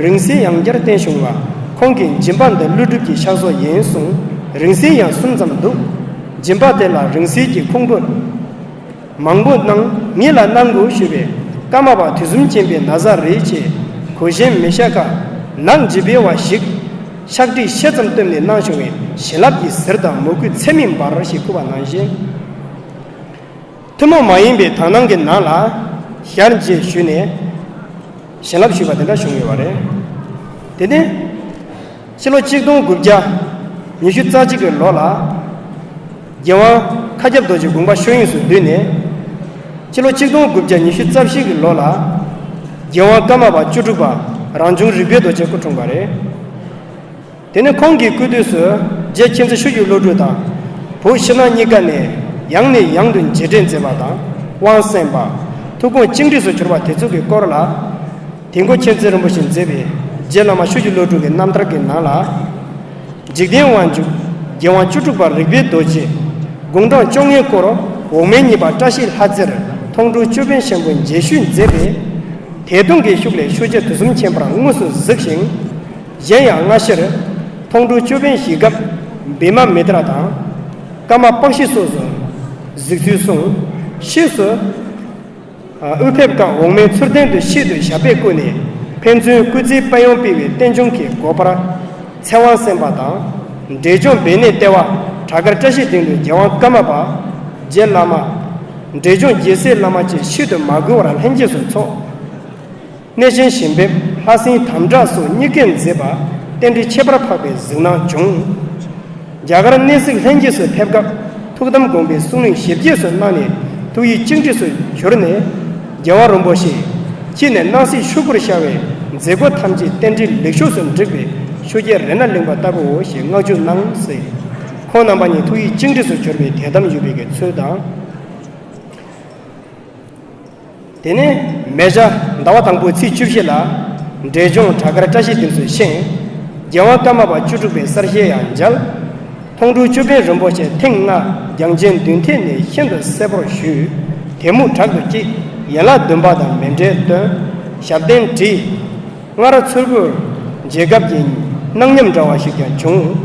རིང་བསྲེལ་ཡང་བསྐྱར་བསྟན་བྱུང་བ། ཁོང་གིས་སྦྱིན་པ་འདི་ཀླུ་སྒྲུབ་ཀྱི་ཕྱག་བཟོ་ཡིན་གསུངས། རིང་བསྲེལ་ཡང་གསུམ་ཙམ་འདུག་སྦྱིན་པ་དེ་ལ་རིང་བསྲེལ་གྱི་ཁུང་བུ་མང་པོ་གནང་། ངེད་ལ་གནང་དགོས་ཞུས་པས། ཀརྨ་པ་དུས་གསུམ་མཁྱེན་པའི་ན་བཟའ་རེད་ཅེས། གོས་གཞན་མི་ཤ་ཁ་ནག་འཇིབ་པའི་བ་ཞིག་ཕྱག་བྲིས་ཤེལ་ཙམ་བཏོན་ནས་གནང་བྱུང་བས། བྱིན་རླབས་ཀྱི་ཟེར་དང་མོས་གུས་ཚད་མེད་འབར་ཞེས་བསྐུལ་བ་ནང་བཞིན། ཐུན་མོང་མ་ཡིན་པའི་དག་སྣང་གི་ནང་ལ་ཞལ་མཇལ་ཞུས་ནས་བྱིན་རླབས་ཞུས་པ་དེ་འདྲ་བྱུང་ཡོད་པ་རེད། དེ་ནས་ ཕྱི་ལོ་ཆིག་སྟོང་དགུ་བརྒྱ་ཉི་ཤུ་རྩ་གཅིག་གི་ལོ་ལ། རྒྱལ་དབང་མཁའ་ཁྱབ་རྡོ་རྗེ་དགོངས་པ་ཆོས་དབྱིངས་སུ་བསྡུས་ནས། ཕྱི་ལོ་ཆིག་སྟོང་དགུ་བརྒྱ་ཉི་ཤུ་རྩ་བཞི་གི་ལོ་ལ། རྒྱལ་དབང་ཀརྨ་པ་བཅུ་དྲུག་པ་རང་བྱུང་རིག་པའི་རྡོ་རྗེ་སྐུ་འཁྲུངས་པ་རེད། དེ་ནས་ཁོང་གི་སྐུ་དུས་སུ་རྗེ་མཁྱེན་བརྩེ་ཆོས་ཀྱི་བློ་གྲོས་དང་། བོད་ཕྱི་ནང་གཉིས་ཀ་ནས་ཡང་ནས་ཡང་དུ་མཇལ་འཕྲད་མཛད་པ་དང་། དབང་གསན་པ། ཐུགས་དགོངས་གཅིག་འདྲེས་སུ་གྱུར་པ་དེ་ཚོ་གི་སྐོར་ལ། དིལ་མགོ་མཁྱེན་བརྩེ་རིན་པོ་ཆེས་མཛད་པའི་རྗེ་བླ་མ་ཆོས་ཀྱི་བློ་གྲོས་ཀྱི་རྣམ་ཐར་གྱི་ནང་ལ། འཇིག་རྟེན་དབང་ཕྱུག་རྒྱལ་དབང་བཅུ་དྲུག་པ་རིག་པའི་རྡོ་རྗེ། དགུང་གྲངས་བཅོ་ལྔའི་སྐོར་འོག་མིན་གཉིས་པ་བཀྲ་ཤིས་ལྷ་རྩེར་མཐོང་གྲོལ་ཅོད་པན་ཆེན་པོ་མཇལ་ཞུས་མཛད་པས། དད་གདུང་གི་ཤུགས་ལས་ཆོས་རྗེ་དུས་གསུམ་མཁྱེན་པར་དངོས་སུ་གཟིགས་ཤིང་། གཞན་ཡང་སྔ་ཕྱིར་མཐོང་གྲོལ་ཅོད་པན་ཞུས་སྐབས་བི་མ་མི་ཏྲ་དང་། ཀརྨ་པཀྵི་སོགས་སུ་གཟིགས་ཚུལ་གསུངས། ཕྱིས་སུ་དབུས་ཕེབས་སྐབས་འོག་མིན་མཚུར་སྟོན་དུ་ཤིན་ཏུ་ཞབས་པད་བསྐུལ་ནས། ཕན་ཚུན་སྐུ་ཚེའི་དཔལ་ཡོན་སྤེལ་བའི་རྟེན་འབྱུང་གི་སྒོ་འཕར། ཚེ་དབང་གསན་པ་དང་། འབྲས་ལྗོངས་སྦས་གནས་ལྟེ་བ་བྲག་དཀར་བཀྲ་ཤིས་སྡིངས་དུ་རྒྱལ་དབང་ཀརྨ་པ། རྗེ་བླ་མ། འབྲས་ལྗོངས་རྒྱལ་སྲས་བླ་མ་བཅས་ཤིན་ཏུ་མ་གུས་པར་ལྷན་རྒྱས་སུ་འཚོགས། གནས་ཆེན་ཞིང་ཕེབས་ལྷ་སྲིན་དམ་དྲག་སོགས་གཉིས་ཀས་མཛད་པ་རྟེན་འབྲེལ་ཁྱད་པར་འཕགས་པའི་གཟིགས་སྣང་བྱུང་། རྒྱ་གར་གནས་གཟིགས་ལྷན་རྒྱས་སུ་ཕེབས་སྐབས་ཐུགས་དམ་དགོངས་པའི་གསུང་གླེང་ཞིབ་རྒྱས་སུ་གནང་ནས་ཐུགས་ཡིད་གཅིག་འདྲེས་སུ་གྱུར་ནས། རྒྱལ་དབང་རིན་པོ་ཆེ། ཁྱེད་ནས་སྣང་སྲིད་ཆོས་སྐུར་ཤར་བའི་མཛད་སྒོ་ཐམས་ཅད་རྟེན་འབྲེལ་ལེགས་ཤོས་སུ་འགྲིག་པའི་ཆོས་རྒྱལ་རཏྣ་གླིང་པ་ལྟ་བུའོ་ཞེས་བསྔགས་བརྗོད་གནང་ཟེར། ཁོང་རྣམ་པ་གཉིས་ཐུགས་ཡིད་གཅིག་འདྲེས་སུ་གྱུར་པའི་དད་དམ་ཡོད་པའི་གི་ཚུལ་དང་། དེ་ནས་མེ་བྱ་ཟླ་བ་དང་པོའི་ཚེས་བཅུ་བཞི་ལ་འབྲས་ལྗོངས་བྲག་དཀར་བཀྲ་ཤིས་སྡིངས་སུ་བཞེངས། རྒྱལ་དབང་ཀརྨ་པ་བཅུ་དྲུག་པའི་གསར་བཞེངས་ཡང་མཇལ། མཐོང་གྲོལ་ཅོད་པན་རིན་པོ་ཆེ་ཐེངས་ལྔ་རྒྱང་ཆེན་མདུན་ཐད་ནས་ཤིན་ཏུ་གསལ་པོར་ཞུས། དེ་མུ་དྲག་ཏུ་བསྐྱེད། ཡན་ལག་བདུན་པ་དང་མཎྜལ་བཏོན། ཞབས་བརྟན་བྲིས། སྔར་མཚུར་ཕུ་མཇལ་སྐབས་ཀྱི་སྣང་ཉམས་འདྲ་བ་ཞིག་ཀྱང་བྱུང་།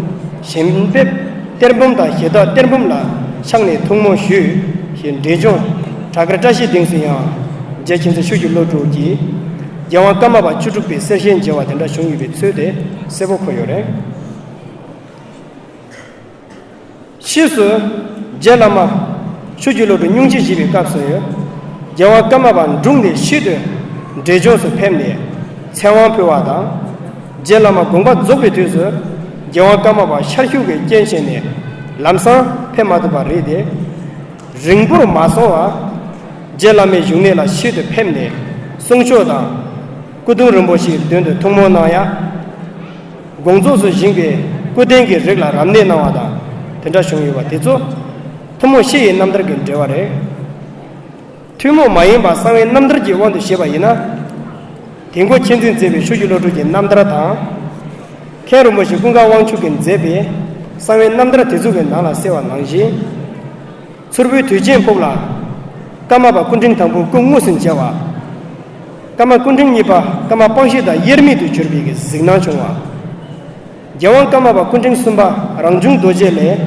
ཞིང་ཕེབས་གཏེར་བུམ་དང་ཞལ་ཏ་གཏེར་བུམ་ལ་ཕྱག་ནས་ཐུགས་སྨོན་ཞུས་ཤིང་། འབྲས་ལྗོངས་བྲག་དཀར་བཀྲ་ཤིས་སྡིངས་སུ་ཡང་རྗེ་མཁྱེན་བརྩེ་ཆོས་ཀྱི་བློ་གྲོས་ཀྱིས་རྒྱལ་དབང་ཀརྨ་པ་བཅུ་དྲུག་པའི་གསེར་ཞལ་མཇལ་བ་དེ་འདྲ་བྱུང་ཡོད་པའི་ཚུལ་དེ་གསལ་པོ་འཁོད་ཡོད་རེད། ཕྱིས་སུ་རྗེ་བླ་མ་ཆོས་ཀྱི་བློ་གྲོས་སྙུང་གཞི་བཞེས་པའི་སྐབས་སུ། རྒྱལ་དབང་ཀརྨ་པ་འབྲུག་ནས་ཤིན་ཏུ་འབྲས་ལྗོངས་སུ་ཕེབས་ནས་ཚེ་དབང་ཕུལ་བ་དང་། རྗེ་བླ་མ་དགོངས་པ་རྫོགས་པའི་དུས་སུ་རྒྱལ་དབང་ཀརྨ་པ་ཤར་ཤུག་གི་རྐྱེན་བྱས་ནས་ལམ་སང་ཕེབས་མ་ཐུབ་པ་རེད་དེ། རིང་པོར་མ་སོང་བར་རྗེ་བླ་མའི་བཞུགས་གནས་ལ་ཤིན་ཏུ་ཕེབས་ནས་གསུང་ཆོས་དང་སྐུ་གདུང་རིན་པོ་ཆེའི་མདུན་དུ་ཐུགས་སྨོན་གནང་ཡ། དགོངས་རྫོགས་སུ་བཞེངས་པའི་སྐུ་རྟེན་གྱི་རིགས་ལ་རབ་གནས་གནང་བ་དང་དེ་འདྲ་བྱུང་ཡོད་པ་དེ་ཚོ་ཐུན་མོང་བཤད་ཡི་རྣམ་ཐར་གྱི་འགྲེལ་བ་རེད། ཐུན་མོང་མ་ཡིན་པ་གསང་བའི་རྣམ་ཐར་གྱི་དབང་དུ་བྱས་པ་ཡིན་ན། དིལ་མགོ་མཁྱེན་བརྩེས་མཛད་པའི་ཆོས་ཀྱི་བློ་གྲོས་ཀྱི་རྣམ་ཐར་དང་། མཁན་རིན་པོ་ཆེ་ཀུན་དགའ་དབང་ཕྱུག་གིས་མཛད་པའི་གསང་བའི་རྣམ་ཐར་དེ་ཚོ་གི་ནང་ལ་གསལ་བ་ནང་བཞིན། མཚུར་ཕུའི་དུས་ཆེན་ཕུག་ལ་ཀརྨ་པ་སྐུ་ཕྲེང་དང་པོའི་སྐུ་དངོས་སུ་མཇལ་བ། ཀརྨ་སྐུ་ཕྲེང་གཉིས་པ་ཀརྨ་པཀྵི་དང་དབྱེར་མེད་དུ་གྱུར་པའི་གཟིགས་སྣང་བྱུང་བ། རྒྱལ་དབང་ཀརྨ་པ་སྐུ་ཕྲེང་གསུམ་པ་རང་བྱུང་རྡོ་རྗེ་ལས་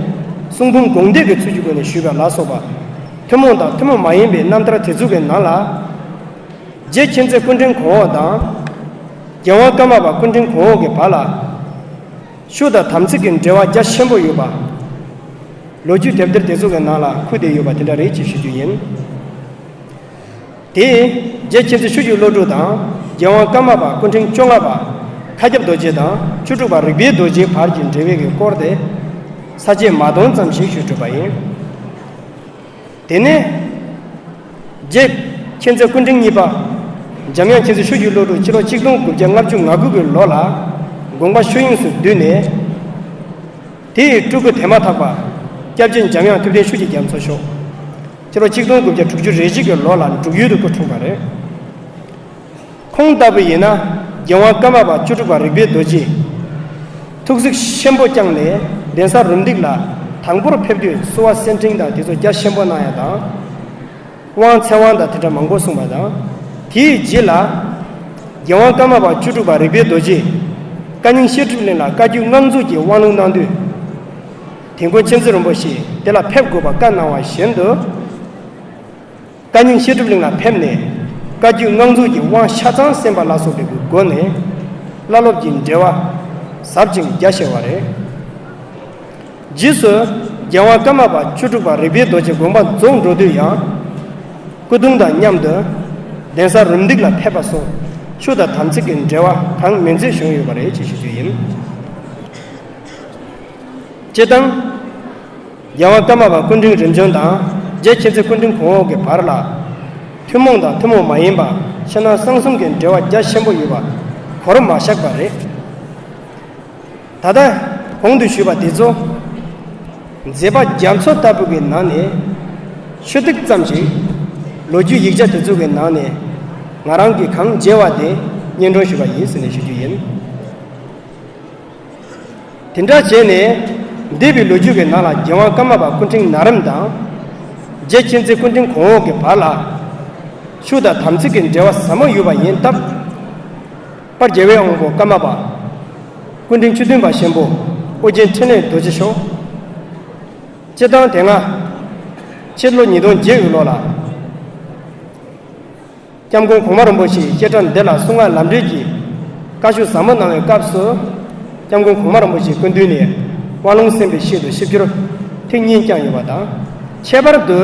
གསུང་འབུམ་དགོངས་འགྲེལ་གྱི་ཚུལ་གྱི་སྒོ་ནས་ཞུས་པ་ལ་སོགས་པ། ཐུན་མོང་དང་ཐུན་མོང་མ་ཡིན་པའི་རྣམ་ཐར་དེ་ཚོ་གི་ནང་ལ། རྗེ་མཁྱེན་བརྩེ་སྐུ་ཕྲེང་གོང་འོག་དང་། རྒྱལ་དབང་ཀརྨ་པ་སྐུ་ཕྲེང་གོང་འོག་གི་བར་ལ། ཤུགས་དང་དམ་ཚིག་གི་འབྲེལ་བ་རྒྱ་ཆེན་པོ་ཡོད་པ། ལོ་རྒྱུས་དེབ་ཐེར་དེ་ཚོ་གི་ནང་ལ་ཁུར་བསྡད་ཡོད་པ་དེ་འདྲ་རེད་ཅེས་ཞུ་རྒྱུ་ཡིན། དེས་རྗེ་མཁྱེན་བརྩེ་ཆོས་ཀྱི་བློ་གྲོས་དང་རྒྱལ་དབང་ཀརྨ་པ་སྐུ་ཕྲེང་བཅོ་ལྔ་པ་མཁའ་ཁྱབ་རྡོ་རྗེ་དང་བཅུ་དྲུག་པ་རིག་པའི་རྡོ་རྗེའི་བར་གྱི་འབྲེལ་བའི་གི་སྐོར་དེ་ས་བཅད་མ་སྟོང་ཙམ་ཞིག་ཞུས་གྲུབ་པ་ཡིན། དེ་ནས་རྗེ་མཁྱེན་བརྩེ་སྐུ་ཕྲེང་གཉིས་པ་འཇམ་དབྱངས་མཁྱེན་བརྩེ་ཆོས་ཀྱི་བློ་གྲོས་ཕྱི་ལོ་ཆིག་སྟོང་དགུ་བརྒྱ་ལྔ་བཅུ་ང་དགུ་གི་ལོ་ལ་དགོངས་པ་ཆོས་དབྱིངས་སུ་བསྡུས་ནས། དེའི་སྤྲུལ་སྐུ་དེ་མ་ཐག་པ་སྐྱབས་རྗེ་འཇམ་དབྱངས་ཐུབ་བསྟན་ཤུགས་ཀྱི་རྒྱ་མཚོ་མཆོག་ཕྱི་ལོ་ཆིག་སྟོང་དགུ་བརྒྱ་དྲུག་ཅུ་རེ་གཅིག་གི་ལོ་ལ་འབྲུག་ཡུལ་དུ་སྐུ་འཁྲུངས་པ་རེད། ཁོང་ལྟ་བུ་ཡིན་ན་རྒྱལ་དབང་ཀརྨ་པ་བཅུ་དྲུག་པ་རིག་པའི་རྡོ་རྗེས་ཐུགས་གཟིགས་ཆེན་པོ་བསྐྱངས་ནས་གདན་ས་རུམ་བཏེག་ལ་དང་པོར་ཕེབས་དུས་བསུ་བ་སེར་ཕྲེང་དང་དེ་ཚོ་རྒྱ་ཆེན་པོ་གནང་ཡ་དང་། དབང་ཚད་དབང་དང་དེ་འདྲ་མང་པོ་གསུངས་པ་དང་། དེའི་རྗེས་ལ། རྒྱལ་དབང་ཀརྨ་པ་བཅུ་དྲུག་པ་རིག་པའི་རྡོ་རྗེས། བཀའ་རྙིང་བཤད་སྒྲུབ་གླིང་ལ་བཀའ་བརྒྱུད་དབང་རྫོགས་ཀྱི་དབང་ལུང་གནང་དུས། དིལ་མགོ་མཁྱེན་བརྩེ་རིན་པོ་ཆེས་དེ་ལ་ཕེབས་དགོས་པ་བཀའ་གནང་བ་བཞིན་དུ། བཀའ་རྙིང་བཤད་སྒྲུབ་གླིང་ལ་ཕེབས་ནས། བཀའ་བརྒྱུད་དབང་རྫོགས་ཀྱི་དབང་ཆ་ཚང་གསན་པ་ལ་སོགས་པའི་སྒོ་ནས། བླ་སློབ་ཀྱི་འབྲེལ་བ་ཟབ་ཅིང་རྒྱ་ཆེ་བ་རེད། རྗེས་སུ་རྒྱལ་དབང་ཀརྨ་པ་བཅུ་དྲུག་པ་རིག་པའི་རྡོ་རྗེ་དགོངས་པ་རྫོགས་འགྲོ་དུས་ཡང་། སྐུ་གདུང་དང་མཉམ་དུ་གདན་ས་རུམ་བཏེག་ལ་ཕེབས་པ་སོགས་ཆོས་དང་དམ་ཚིག་གི་འབྲེལ་བ་གྲངས་མེད་ཚད་བྱུང་ཡོད་པ་རེད་ཅེས་ཞུ་རྒྱུ་ཡིན། སྤྱིར་བཏང་། རྒྱལ་དབང་ཀརྨ་པ་སྐུ་ཕྲེང་རིམ་བྱོན་དང་རྗེ་མཁྱེན་བརྩེ་སྐུ་ཕྲེང་གོང་འོག་གི་བར་ལ། ཐུན་མོང་དང་ཐུན་མོང་མ་ཡིན་པ་ཕྱི་ནང་གསང་གསུམ་གྱི་འབྲེལ་བ་རྒྱ་ཆེན་པོ་ཡོད་པ་གོར་མ་བཞག་པ་རེད། ད་ལྟ་གོང་དུ་ཞུས་པ་དེ་ཚོ་མཛད་པ་རྒྱ་མཚོ་ལྟ་བུ་གི་ནང་ནས་ཆུ་ཐིགས་ཙམ་ཞིག་ལོ་རྒྱུས་ཡིག་ཆ་དེ་ཚོ་གི་ནང་ནས་ང་རང་གིས་གང་མཇལ་བ་དེ་སྙན་སྒྲོན་ཞུས་པ་ཡིན་ཟེར་ནས་ཞུ་རྒྱུ་ཡིན། དེ་འདྲ་བྱས་ནས་འདས་པའི་ལོ་རྒྱུས་ཀྱི་ནང་ལ་རྒྱལ་དབང་ཀརྨ་པ་སྐུ་ཕྲེང་ན་རིམ་དང་རྗེ་མཁྱེན་བརྩེ་སྐུ་ཕྲེང་གོང་འོག་གི་བར་ལ་ཆོས་དང་དམ་ཚིག་གི་འབྲེལ་བ་ཟབ་མོ་ཡོད་པ་ཡིན་སྟབས། དཔལ་རྒྱལ་བའི་དབང་པོ་ཀརྨ་པ་སྐུ་ཕྲེང་བཅུ་བདུན་པ་ཆེན་པོ་ཨོ་རྒྱན་འཕྲིན་ལས་རྡོ་རྗེ་མཆོག་སྤྱི་བཏང་དེ་སྔ་ཕྱི་ལོ་ཉིས་སྟོང་བརྒྱད་ཀྱི་ལོ་ལ། སྐྱབས་མགོན་གོང་མ་རིན་པོ་ཆེའི་བཤད་གྲྭ་འདི་ལ་གསུང་ངག་ལམ་འབྲེལ་གྱི་བཀའ་ཆོས་ཟབ་མོ་གནང་བའི་སྐབས་སུ། སྐྱབས་མགོན་གོང་མ་རིན་པོ་ཆེའི་སྐུ་མདུན་ནས་དབང་ལུང་གསན་པའི་ཆེད་དུ་ཆིབས་བསྒྱུར་ཐེངས་གཉིས་བསྐྱངས་ཡོད་པ་དང་། ཁྱད་པར་དུ་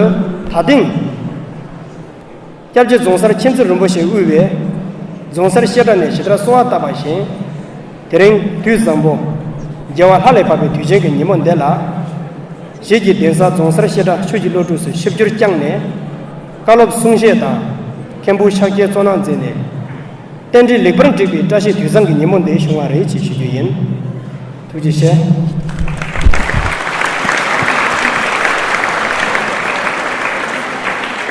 ད་ཐེངས་སྐྱབས་རྗེ་རྫོང་སར་མཁྱེན་བརྩེ་རིན་པོ་ཆེས་དབུས་པའི་རྫོང་སར་བཤད་གྲྭ་ནས་ཞེ་དྲག་གསོལ་བ་བཏབ་པ་བཞིན། དེ་རིང་དུས་བཟང་པོ། རྒྱལ་བ་ལྷ་ལས་བབས་པའི་དུས་ཆེན་གྱི་ཉིན་མོ་འདི་ལ། གཞིས་ཀྱི་གདན་ས་རྫོང་སར་བཤད་གྲྭ་ཆོས་ཀྱི་སློབ་ཕྲུག་ཚོས་ཆིབས་བསྒྱུར་བསྐྱངས་ནས། བཀའ་སློབ་གསུང་བཤད་དང་། མཁན་པོ་ཕྱག་འཁྱེར་གཙོ་གནང་མཛད་ནས། རྟེན་འབྲེལ་ལེགས་པར་འགྲིག་པའི་བཀྲ་ཤིས་དུས་བཟང་གི་ཉིན་མོ་འདི་བྱུང་བ་རེད་ཅེས་ཞུ་རྒྱུ་ཡིན། ཐུགས་རྗེ་ཆེ།